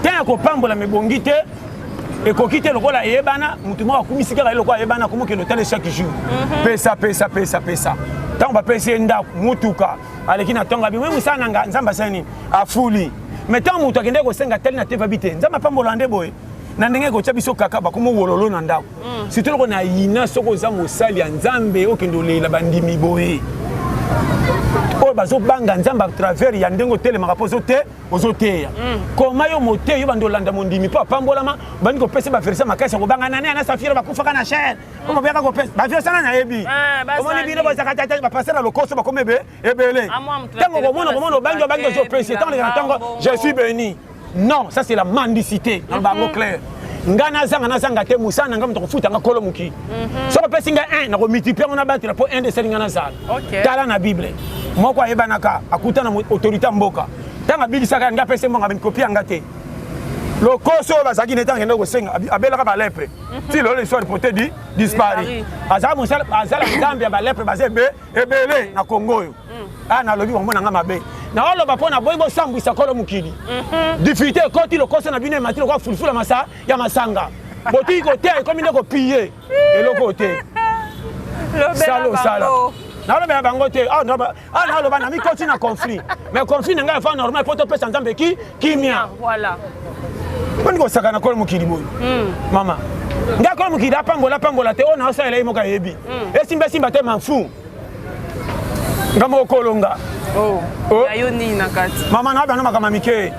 te ya kopambola mebongi te ekoki te lokola eyebana motu moko akumisi kaka ye lokola ayebana akomokende otale chaque jour mhm. pesa pesa pesa pesa ntango bapesi ye ndako motuka aleki na ntongo abi mosala na nga nzambe asali nini afuli mais ntango moto akendeki kosenga tali na tevabi te nzambe apambola nde boye na ndenge ekotya biso kaka bakoma wololo na ndako mm. surtout loko na yina soki oza mosali ya nzambe okende olela bandimi boye oyo bazobanga nzambe a travers ya ndenge otelemaka mpo ozote ozoteya mm. koma yo moteyi yo bandi olanda mondimi mpo apambolama bandi kopesa baverse makasi ya kobanga nani ana safira bakufaka na chaire mpo mm. mobeyaka kopesa baverse nani ayebi eh, omoni bino bozaka tata bapaster na lokoso bakomi ebele ntango okomona okomona obangi obangi ozopesi ntango oleka na ntango je suis béni non ça c'est la mendicité na bango mhm. clair nga nazanga nazanga te mosala na nga moto akofuta nga kolo mokili mhm. soki opesi nga 1 nakomultiplie yango nabatela mpo 1 esali nga nazala tala na bible moko ayebanaka akuta na autorité ya mboka ntango abikisaka nga apesi mbongo abikopi yanga te lokoso oyo bazalaki neti akende kosenga abelaka balepre mhm. ti lelo histoire porte di dispari azala mosala azala nzambe ya balepre baza ebe ebele na kongo oyo mm. a ah, nalobi bango na nga mabe naoloba mpo na boyi bosambwisa kolo mokili mhm. difficulté ekoti lokoso na bino emati lokola fulufulu ya masanga botiki koteya ekomi nde kopiye eloko te salo sala nalobela bango te awa ah, naloba na mikoti na conflit mais conflit na ngai eva normal mpo topesa nzambe ki kimia boni kosakana kolo mokili boye hmm. mama ngai kolo mokili apambola apambola te oyo naosalela ye moko ayebi hmm. esimba esimba te manfu nga moko kolonga oh, oh. mama na bana makambo mike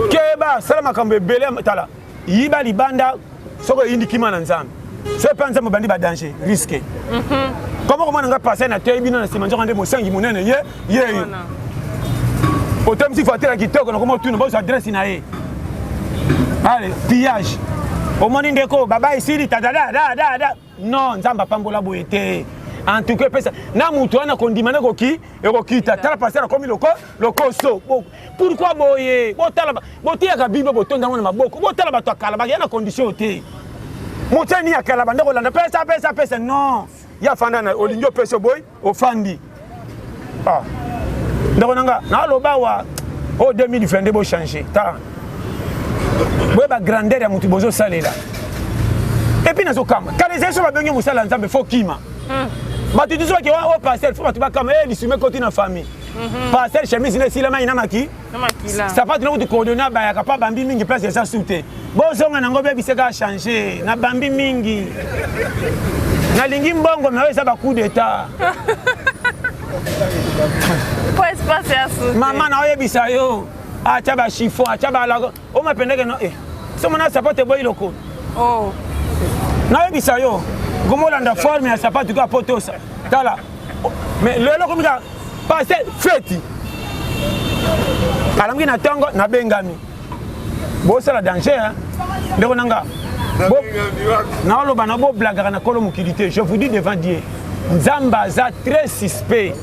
keba sala makambo ebele tala yiba libanda soki oyindi kima na nzambe soki mpe nzambe obandi badanger risque mhm. koma komona nga passe na teyi bino na nsima nzoka nde mosengi monene ye yeyo otemisi voiture ya kitoko nakoma otuna bozwa adresse na ye ale pillage omoni ndeko baba esili tadadadadada non nzambe apambola boye te en tout cas epesa na moto wana kondima na ekoki ekokita tala pasteur akomi loko lokoso pourquoi boye botala boteyaka bible botonda yango na maboko botala bato ya kala bakeya na condition te moto ani ya kala banda kolanda pesa pesa pesa non ye afanda na olingi opesa oboyi ofandi ah. ndeko na nga naloba wa oyo 2022 bochange tala boyeba grandeur ya motu bozosalela epuis nazokamba kala ezali so babengi mosala ya nzambe fo kima hmm. bato tusu bake o oh, pasteur fo bato bakama e eh, lisumu ekoti na famille mhm. pasteur chemise na esilama ina maki sapatu na kutu cordonnier abayaka mpo abambi mingi place eza su te bozonga nango bebiseka change nabambi mingi nalingi mbongo me oyo eza bacoup d'état mama naoyebisa yo atya bachiffon atya balako omapendeke no eh, somona sapato eboyi lokolo oh. nayebisa yo komolanda forme ya sapato kaka po tosa tala mais lelo komi kaka passe feti alamuki na ntongo nabengami bosala danger ndeko na nga naoloba na boblagaka na kolo mokili te je vous dis devant dieu nzambe aza très suspect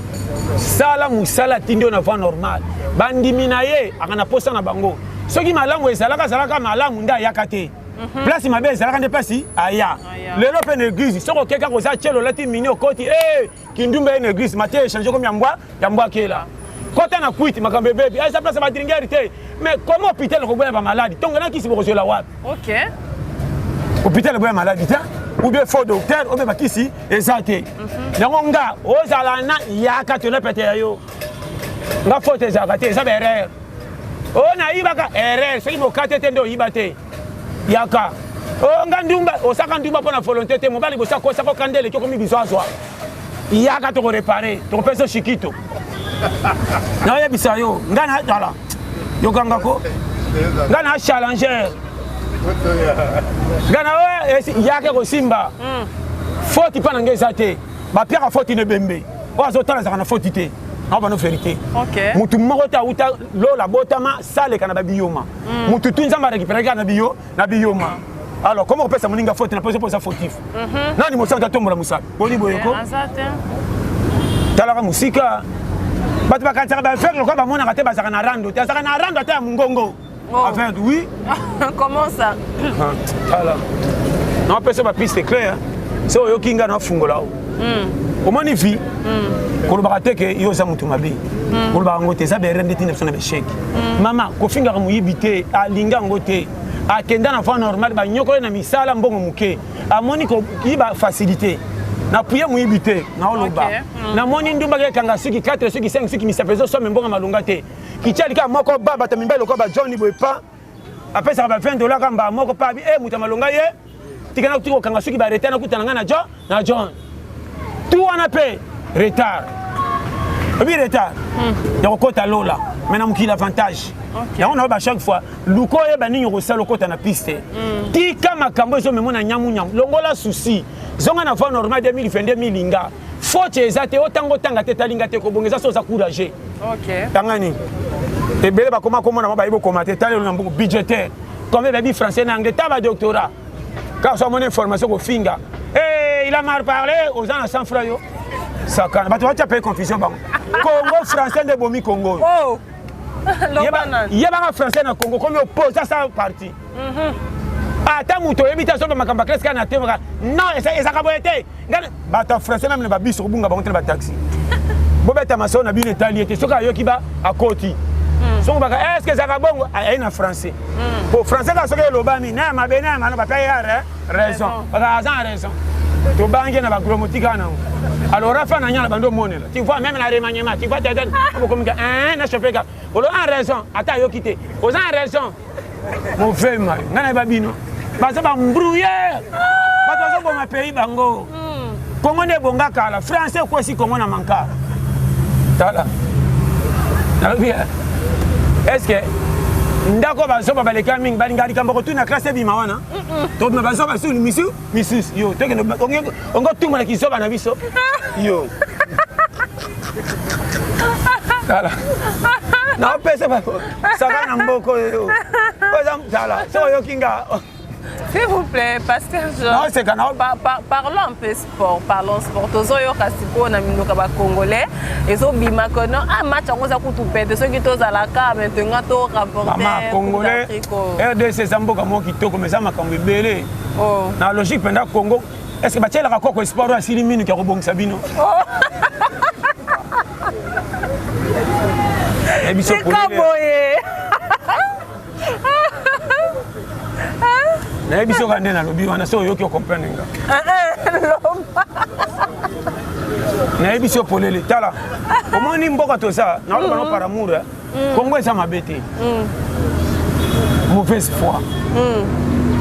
sala mosala atindi yo na voie normale bandimi na ye aka na posa na bango soki malamu ezalaka azalaka malamu nde ayaka te mhm. place mabe ezalaka nde place aya lelo mpe na eglise soki okei kaka oza tielo olati mini okoti e eh, kindumba ye na eglise mateya echange komi ya mbwa ya mbwakela kota na kwiti makambo ebebi eza place ya badringere te mais comment hôpital ekoboya bamaladi tongo na kisi bokozwela wapi hôpital eboya maladi te ou bien faux docteur ou bien bakisi eza te mhm. yango nga ozala na yaka tona pete ya yo nga faute ezalaka te eza baerreur oyo nayibaka erreur soki mokate te nde oyiba te yaka o oh, nga ndumba osaka ndumba mpo na volonté te mobali bosi akosaka okanda eleki okomi bizwazwa yaka tokorepare tokopesa shikito nayebisa yo nga na tala yokangako nga na challenger nga na oyo yaka ekosimba hmm. foti mpa na nga eza te bapiaka foti na ebembe oyo azotala azalaka na foti te awa bano verité motu moko te awuta lola botama saleka na babiyoma mm. motu tu nzambe arekiperaki kaka na biyo na biyoma alors comment kopesa moninga faute na poso mpo oza fautif mhm. nani mosantu atombola mosapi boni boyeko eh, talaka mosika bato bakanisaka baaveugle lokola bamonaka te bazalaka na rando te azalaka na rando ata ya mongongo oh. aveugle oui comment ça tala. Naopesa bapiste claire, so oyoki nga nafungola o omoni vie. Kolobaka te ke yo oza motu mabe, kolobaka yango te, eza berere nde ntina biso na besheke. Mama, kofingaka moyibi te, alinga yango te, akenda na voie normale, banyokole na misala, mbongo moke, amoni koyiba facilité. Napuye moyibi te, naoloba. Namoni ndumbaki ekanga suki 4, suki 5, suki misapo, ezosomba mbongo malonga te. Kitia lika moko ba bato mibali lokola bajoni boye, pa apesaka ba 20 dollar ka mbaa moko, pa abi e moto ya malonga ye tika na tika kokanga soki baretard, nakutana ngai na John, na John tu wana mpe retard, obi retard ya kokota lola, mais na mokili avantage yango nayoba. Chaque fois luka oyeba nini okosala, okota na piste. Tika makambo ezomemo na nyamunyamu, longola souci, zonga na voie normale. 2022 milinga faute eza te, otanga otanga te, talinga te, kobonga eza so oza courageux. Tanga nini ebele bakoma komona mo bayebi okoma te. Tala elo na mbongo budgétaire combien bayebi français na anglais, ta badoctorat kaka so amoni information kofinga. Hey, il a mal parlé, oza na 100 francs yo sakana bato batia pe confusion bango. Congo français nde bomi Congo. Oh. Loba nani? Yebaka français na Congo komi oposa sa parti. Ata moto oyebi te azoba makambo ya classe kaka na te non, ezaka boye te. Bato ya français même na babiso kobunga bango te na bataxi, bobeta masolo na bino etali ye te. Soki ayoki ba akoti songo baka est ce que ezalaka bongo, aye na français po français kaka soki elobami na ya mabe na ya malo, bape ya raison, baka aza na raison. Tobangi na bagromotika kaka nango. Alors rafa na nyala bando omonela, tu vois, même na remaniement, tu vois, tete obokomika na chauffeur kaka olo en raison, ata ayoki te, oza en raison. Mauvais mayo ngai nayeba bino baza bambrouilleur, bato bazoboma pays bango. Kongo nde ebonga kala, français ekwesi Kongo na manka. Tala, nalobi, est ce que ndako bazoba baleka mingi, balingaka likambo kotuna classe ebima wana, tobima bazoba su misu misusu yo tokende ongo tumba na kizoba na biso yo. Tala, naopesa saka na mboka oyo oza. Tala, soki oyoki nga. S'il vous plaît, Pasteur Jean. Naoseka na. Parlons un peu sport. Parlons sport. Tozoyoka sikoyo na minoko ya bacongolais ezobima kono ah, match yango eza kutu pete soki tozalaka maintenant to remporter. Mama congolais, RDC eza mboka moko kitoko, mais eza makambo ebele. Oh. Na logique mpenza, Congo, est ce que batielaka koko espoir oyo asili minuki ya kobongisa bino? Biso Tika boye. Nayebi soki nde nalobi wana, so oyoki ocomprendre nga. Loba. Nayebi so polele. Tala, omoni mboka toza, naoloba no par amour. Congo eza mabe te, mauvaise foi.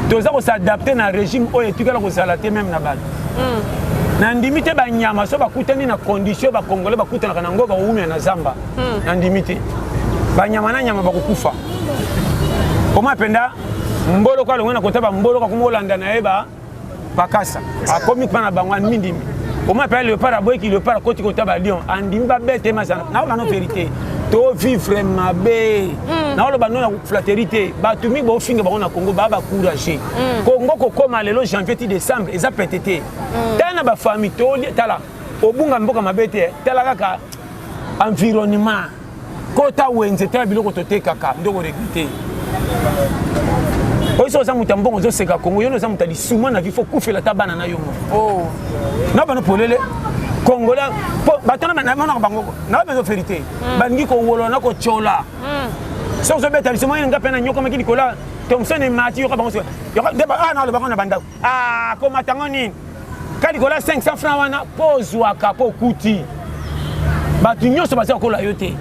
Toza kos'adapter na régime oyo etikala kozala te même na bato. Nandimi te banyama so bakutani na condition bacongolais bakutanaka nango, bakowumela na zamba. Nandimi te banyama na nyama bakokufa. Koma mpenza mboloko alongwe na kota bamboloko, akoma olanda na ye bakasa, akomi mpa na bango, andimi. Koma mpe léopard aboyiki léopard, akoti kota balion, andimi babete mazana. Naoloba no vérité, tovivre mabe. Naoloba no na flatterie te. Bato mingi baofinga bango na Congo, baa bacourage. Congo kokóma lelo janvier ti décembre eza pete te. Tala na bafamille tolia, tala obunga mboka mabe te. Tala kaka environnement, kota wenze, tala biloko totekaka nde okoregretter. Oyo so oza moto ya mbongo, ozoseka Kongo, yo oza moto ya lisuma na vie, faut kufela ata bana na yo moko. Oh. Na bano polele congolais po bato namonaka bango na bezo vérité, balingi kowolola na kotyola. Soki ozobeta lisuma nga mpe na nyokomaki likolo ya Thomson emati, yoka bango nde naloba na bandako komatango nini ka likolo ya 500 franc wana mpo ozwaka mpo okuti bato nyonso baza kokola yo te.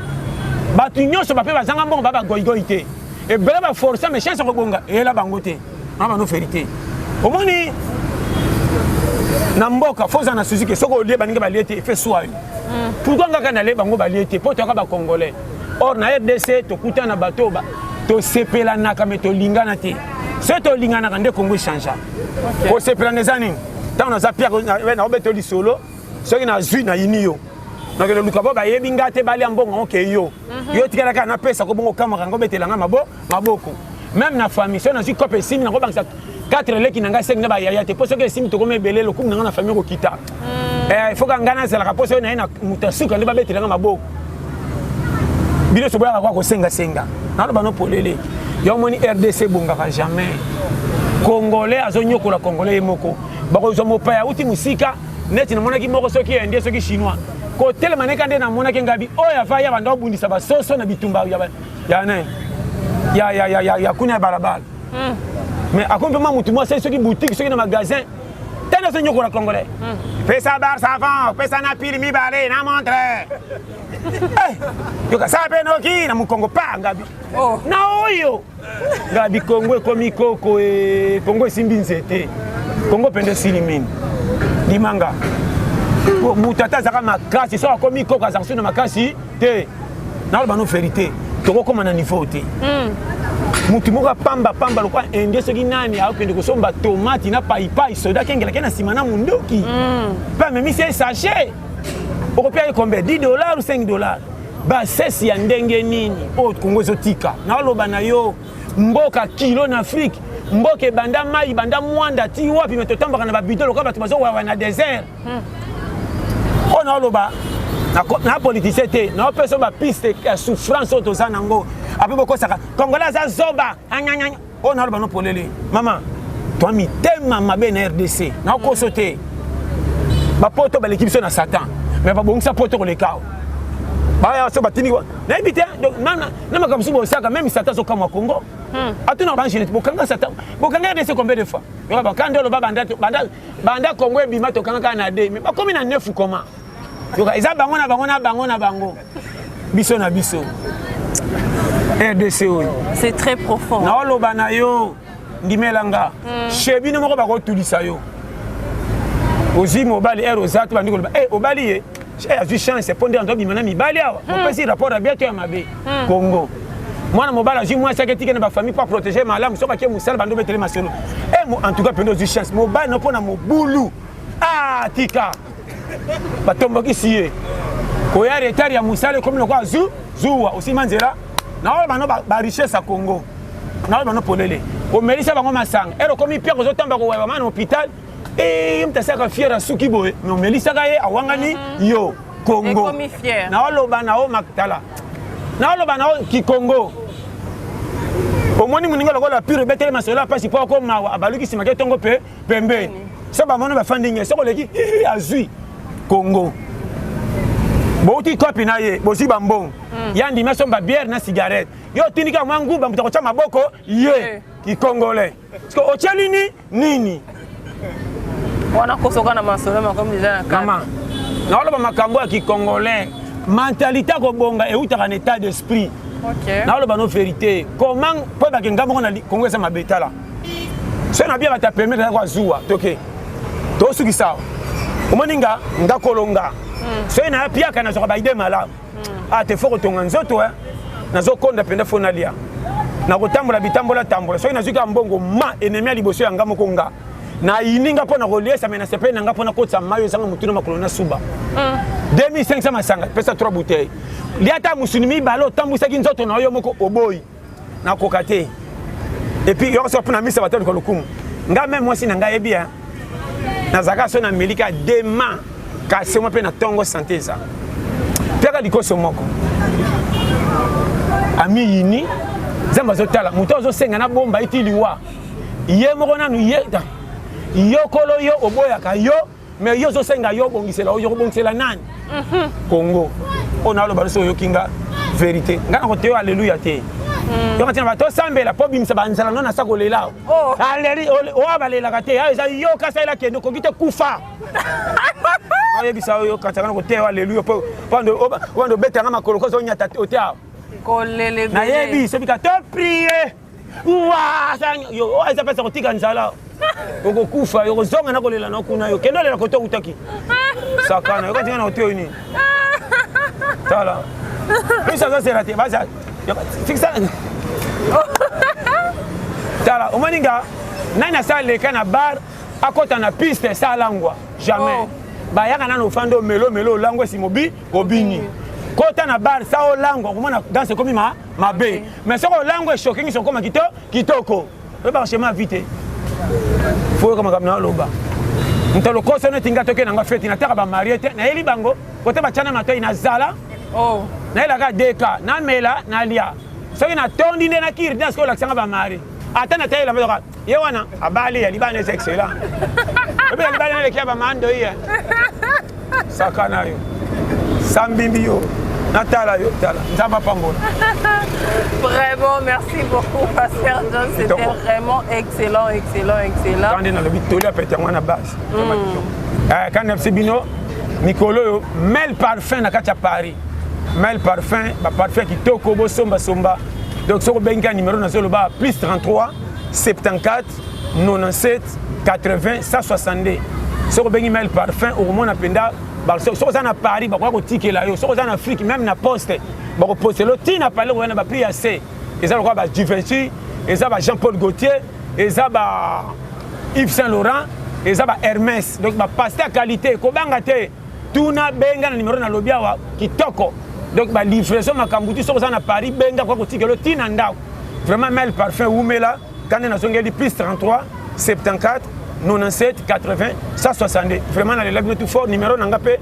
Bato nyonso bape bazanga mbongo, ba bagoigoi te, ebele baforce, mais chance ya kobonga eyela bango te. Na bano vérité, omoni na mboka fo ozala na susi ke soki olie, baninga balie te, efe swa yo. Pourquoi ngaka nalie, bango balie te? Mpo toyaka bacongolais. Or na RDC tokutana na bato oyo tosepelanaka me tolingana te. Soki tolinganaka nde Congo echangea. Kosepelana eza nini? Ntango naza piaka, naobeta lisolo, soki nazwi nayini yo, nakende luka bo bayebi nga te, balia mbongo yango ke yo yo tikala kaka napesa ko bongo, kamaka yango, obetelanga maboko. Même na famille, soki nazwi cope esimi, nakobangisa 4 leki na ngai, 5 na bayaya te, mpo soki esimi tokoma ebele, lokumu na ngai na famille okokita. Il faut ka ngai nazalaka, mpo soki naye na moto asuka nde babetelanga maboko. Bino so boyaka kwa kosengasenga, naloba no polele, yo omoni RDC ebongaka jamais. Congolais azonyokola Congolais ye moko. Bakozwa mopaya auti mosika, neti namonaki moko soki indien soki chinois, kotelema neka nde namonaki ngabi oyo ava ya banda obundisa basoso na bitumba ya ya nani ya ya ya ya, ya kuna ya balabala. Mais akomi mpe mwa motu mwasi soki boutique soki na magasin tani azonyokola Congolais. Pesa bar savon, pesa na pili mibale na montre. Eh, yoka sala mpe noki na mokongo pa ngabi. Oh. Na oyo ngabi Kongo ekomi koko e Kongo esimbi nzete. Kongo mpenza esili mingi. Limanga. Moto ata azalaka makasi soki akomi koko azalaka soki na makasi te. Naloba no verité, tokokoma na niveau te. Motu moko apamba pamba lokola indien soki nani akokende kosomba tomate na paipai, soda akengelaki na nsima na munduki mpe amemisi ye sachet, okopia ye combien? 10 $ ou 5 $? Basese ya ndenge nini oyo Kongo ezotika? Naoloba na yo, mboka kilo na Afrique, mboka ebanda mai, banda mwanda ti wapi, me totambaka na babidon lokola bato bazowawa na désert. Oyo naoloba na politicien te, naopesa bapiste ya souffrance oyo toza nango. Ape bokosaka Congolais aza zoba anyanyanya. Oyo naoloba no polele, mama, toa mitema mabe na RDC, naokoso te. Bapoto baleki biso na Satan, me babongisa poto koleka awa. Baya so batindi, nayebi te. Donc na makambo mosusu bosaka, même Satan azokamwa Congo. Atuna baangene, bokanga Satan, bokanga RDC combien de fois? Yoka bakanda oloba banda banda banda Congo ebima, tokanga kaka na de, mais bakomi na neuf. Koma yoka, eza bango na bango na bango na bango, biso na biso RDC oyo. C'est très profond. Naoloba na yo, ndimelanga, chez bino moko bakotulisa yo. Ozwi mobali ere oza te, bandi koloba e obali ye, azwi chance mpo nde anto bima na mibali awa. Opesi rapport ya bien to ya mabe? Congo, mwana mobali azwi mwasi, ake tike na bafamille mpo aprotéger malamu. Soki ake mosala, bando obetele masolo en tout cas mpenza ozwi chance, mobali no mpo na mobulu. Ah, tika batombokisi ye, koya retard ya mosala ekomi lokola zu zuwa osima nzela. Naoyo bano barichesse ya Congo, naoyo bano polele, omelisa bango masanga ere okomi piaka, ozotamba koweba mana hôpital. Ye moto asalaka fier, asuki boye, me omelisaka ye, awangani yo. Congo, naoloba nao tala, naoloba nao kikongo. Omoni moninga lokola pure, ebetele masolo ya mpasi mpo akomawa, abaluki nsima ke ntongo mpe pembeni so bamoni bafandi nge, soki oleki azwi. Congo, bouti kopi na ye, bozwi bambongo ya ndimi, asomba bière na cigarette, yo otindi kaka mwa nguba, moto akotya maboko ye kikongolais. Parce que otya nini nini? Wana kosoka na masolo makomi deja na kati. Mama, naoloba makambo ya kikongolais. Mentalité ya kobonga eutaka na état d'esprit. Naoloba no vérité, comment mpo ebake nga moko na Kongo eza mabe. Tala, so na bia bato ya permettre ya koazuwa, toke tosukisa awa. Omoni nga, nga kolonga soki naya piaka, nazwaka baide malamu. Ah te, faut kotonga nzoto, nazokonda mpenza, faut nalia, nakotambola bitambola tambola. Soki nazwi kaka mbongo, ma ennemi ya liboso ya nga moko, nga nayini nga mpo na koliesa, me nasepeli na nga mpo nakotisa mai ezanga motu na makolo na suba. 2500 masanga, pesa 3 bouteille, lia ata mosuni mibale, otambwisaki nzoto na yo moko, oboyi, nakoka te. Et puis yoko so mpona misa bato aluka lokumu. Nga même mwasi na ngai yebi, nazalaka so na melika dema kasi mwa mpe na ntongo sante eza piaka likoso moko amiyini. Nzambe azotala moto azosenga na bomba eti liwa ye moko nanu ye yokolo yo oboyaka yo, mais yo ozosenga yo obongisela oyo, kobongisela nani? Congo oyo naloba nyonso, oyoki nga vérité, nga na koteyo alleluya te. Yonga ntina bato osambela mpo obimisa banzala no nasa kolela aleri oyo balelaka te. Ayo eza yo kasalela, kende okoki te kufa. Oyebisa oyo kataka na koteyo alleluya mpo obanda obetanga makolo koza onyata ote awa. Kolele. Nayebi soki ka to prier eza mpesa kotika nzala, okokufa, okozonga na kolela na kuna. Yo kende olela kote okutaki sakana, yoka tinga na kote oyo nini. Tala biso azozela te, baza fikisa. Tala, omoni nga nani asala leka na bar, akɔta na piste esalangwa jamais. Bayaka nano, ofandi, omelo omelo, olangwa, esi mobi obini. Kota na bar sa olangwa, okomona danse ekomi ma mabe. Mais soki olangwa eshoke nyonso, okoma kitoko. Oyebaka schéma vie te, faut oyoka makambo na oloba. Moto lokoso neti nga, toke nanga feti, nataka bamarie te, nayeli bango kote batiana matoi, nazala nayelaka deka, namela, nalia. Soki natondi nde nakiri danse, olakisanga bamarie. Ata na tayela mpe ye wana abali ya libala eza excellent. Obi ya libala eleki ya bamando iye. Saka na yo. Sambimbi yo. Natala yo tala. Nzambe apambola. Vraiment, merci beaucoup, Pasteur John. C'était vraiment excellent, excellent, excellent. Quand on a le toli apete yango na base. Eh, quand na bino mikolo oyo mel parfum na kati ya Paris. Mel parfum, ba parfum ya kitoko bosomba somba. Donc soko bengi numéro nazoloba plus 33 74 97 80 162. Soko bengi mel parfum okomona mpenza soki oza na Paris bakoka kotikela yo, soki oza na Afrique même na poste bakopostela yo ntina palais koya na baprix ya se. Eza lokola ba Givenchy, eza ba Jean Paul Gaultier, eza ba Yves Saint Laurent, eza ba Hermès. Donc ba paste ya qualité kobanga te, tuna benga na numéro na lobi awa kitoko. Donc ba livraison makambo tu, soki oza na Paris benga koka kotikela yo ntina ndako. Vraiment mel parfum wumela. Kande nazongeli plus 33 74 97 80 162. Vraiment nalela bino tout fort. Numéro na nga mpe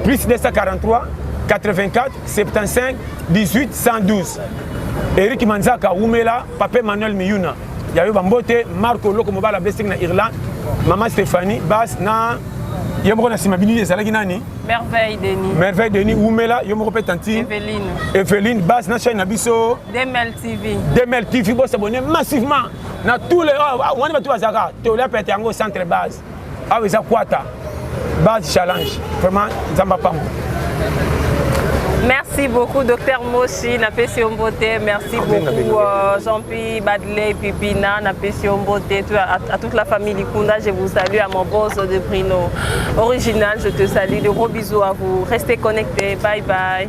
plus 243 84 75 18 112. Eric Manzaka wumela, Papa Emmanuel Miyuna yayo bambote, Marco Loko mobala blessing na Irlande, Mama Stéphanie Bas na ye moko na nsima bino ezalaki nani? Merveille Denis. Merveille Denis wumela, yo moko mpe tantine Eveline. Eveline Bas na chaîne na biso Demel TV. Demel TV, bo s'abonner massivement na tous les oh, wani bato bazalaka tolia pete yango centre base awa eza kwata base challenge. Vraiment Nzambe apambo. Merci beaucoup, Docteur Moshi, napesi yo mbote. Merci beaucoup, Jean-Pierre Badley Pipina, napesi yo mbote. À toute la famille Likunda, je vous salue. À mon boss de Brino Original, je te salue. De gros bisous à vous. Restez connectés. Bye bye.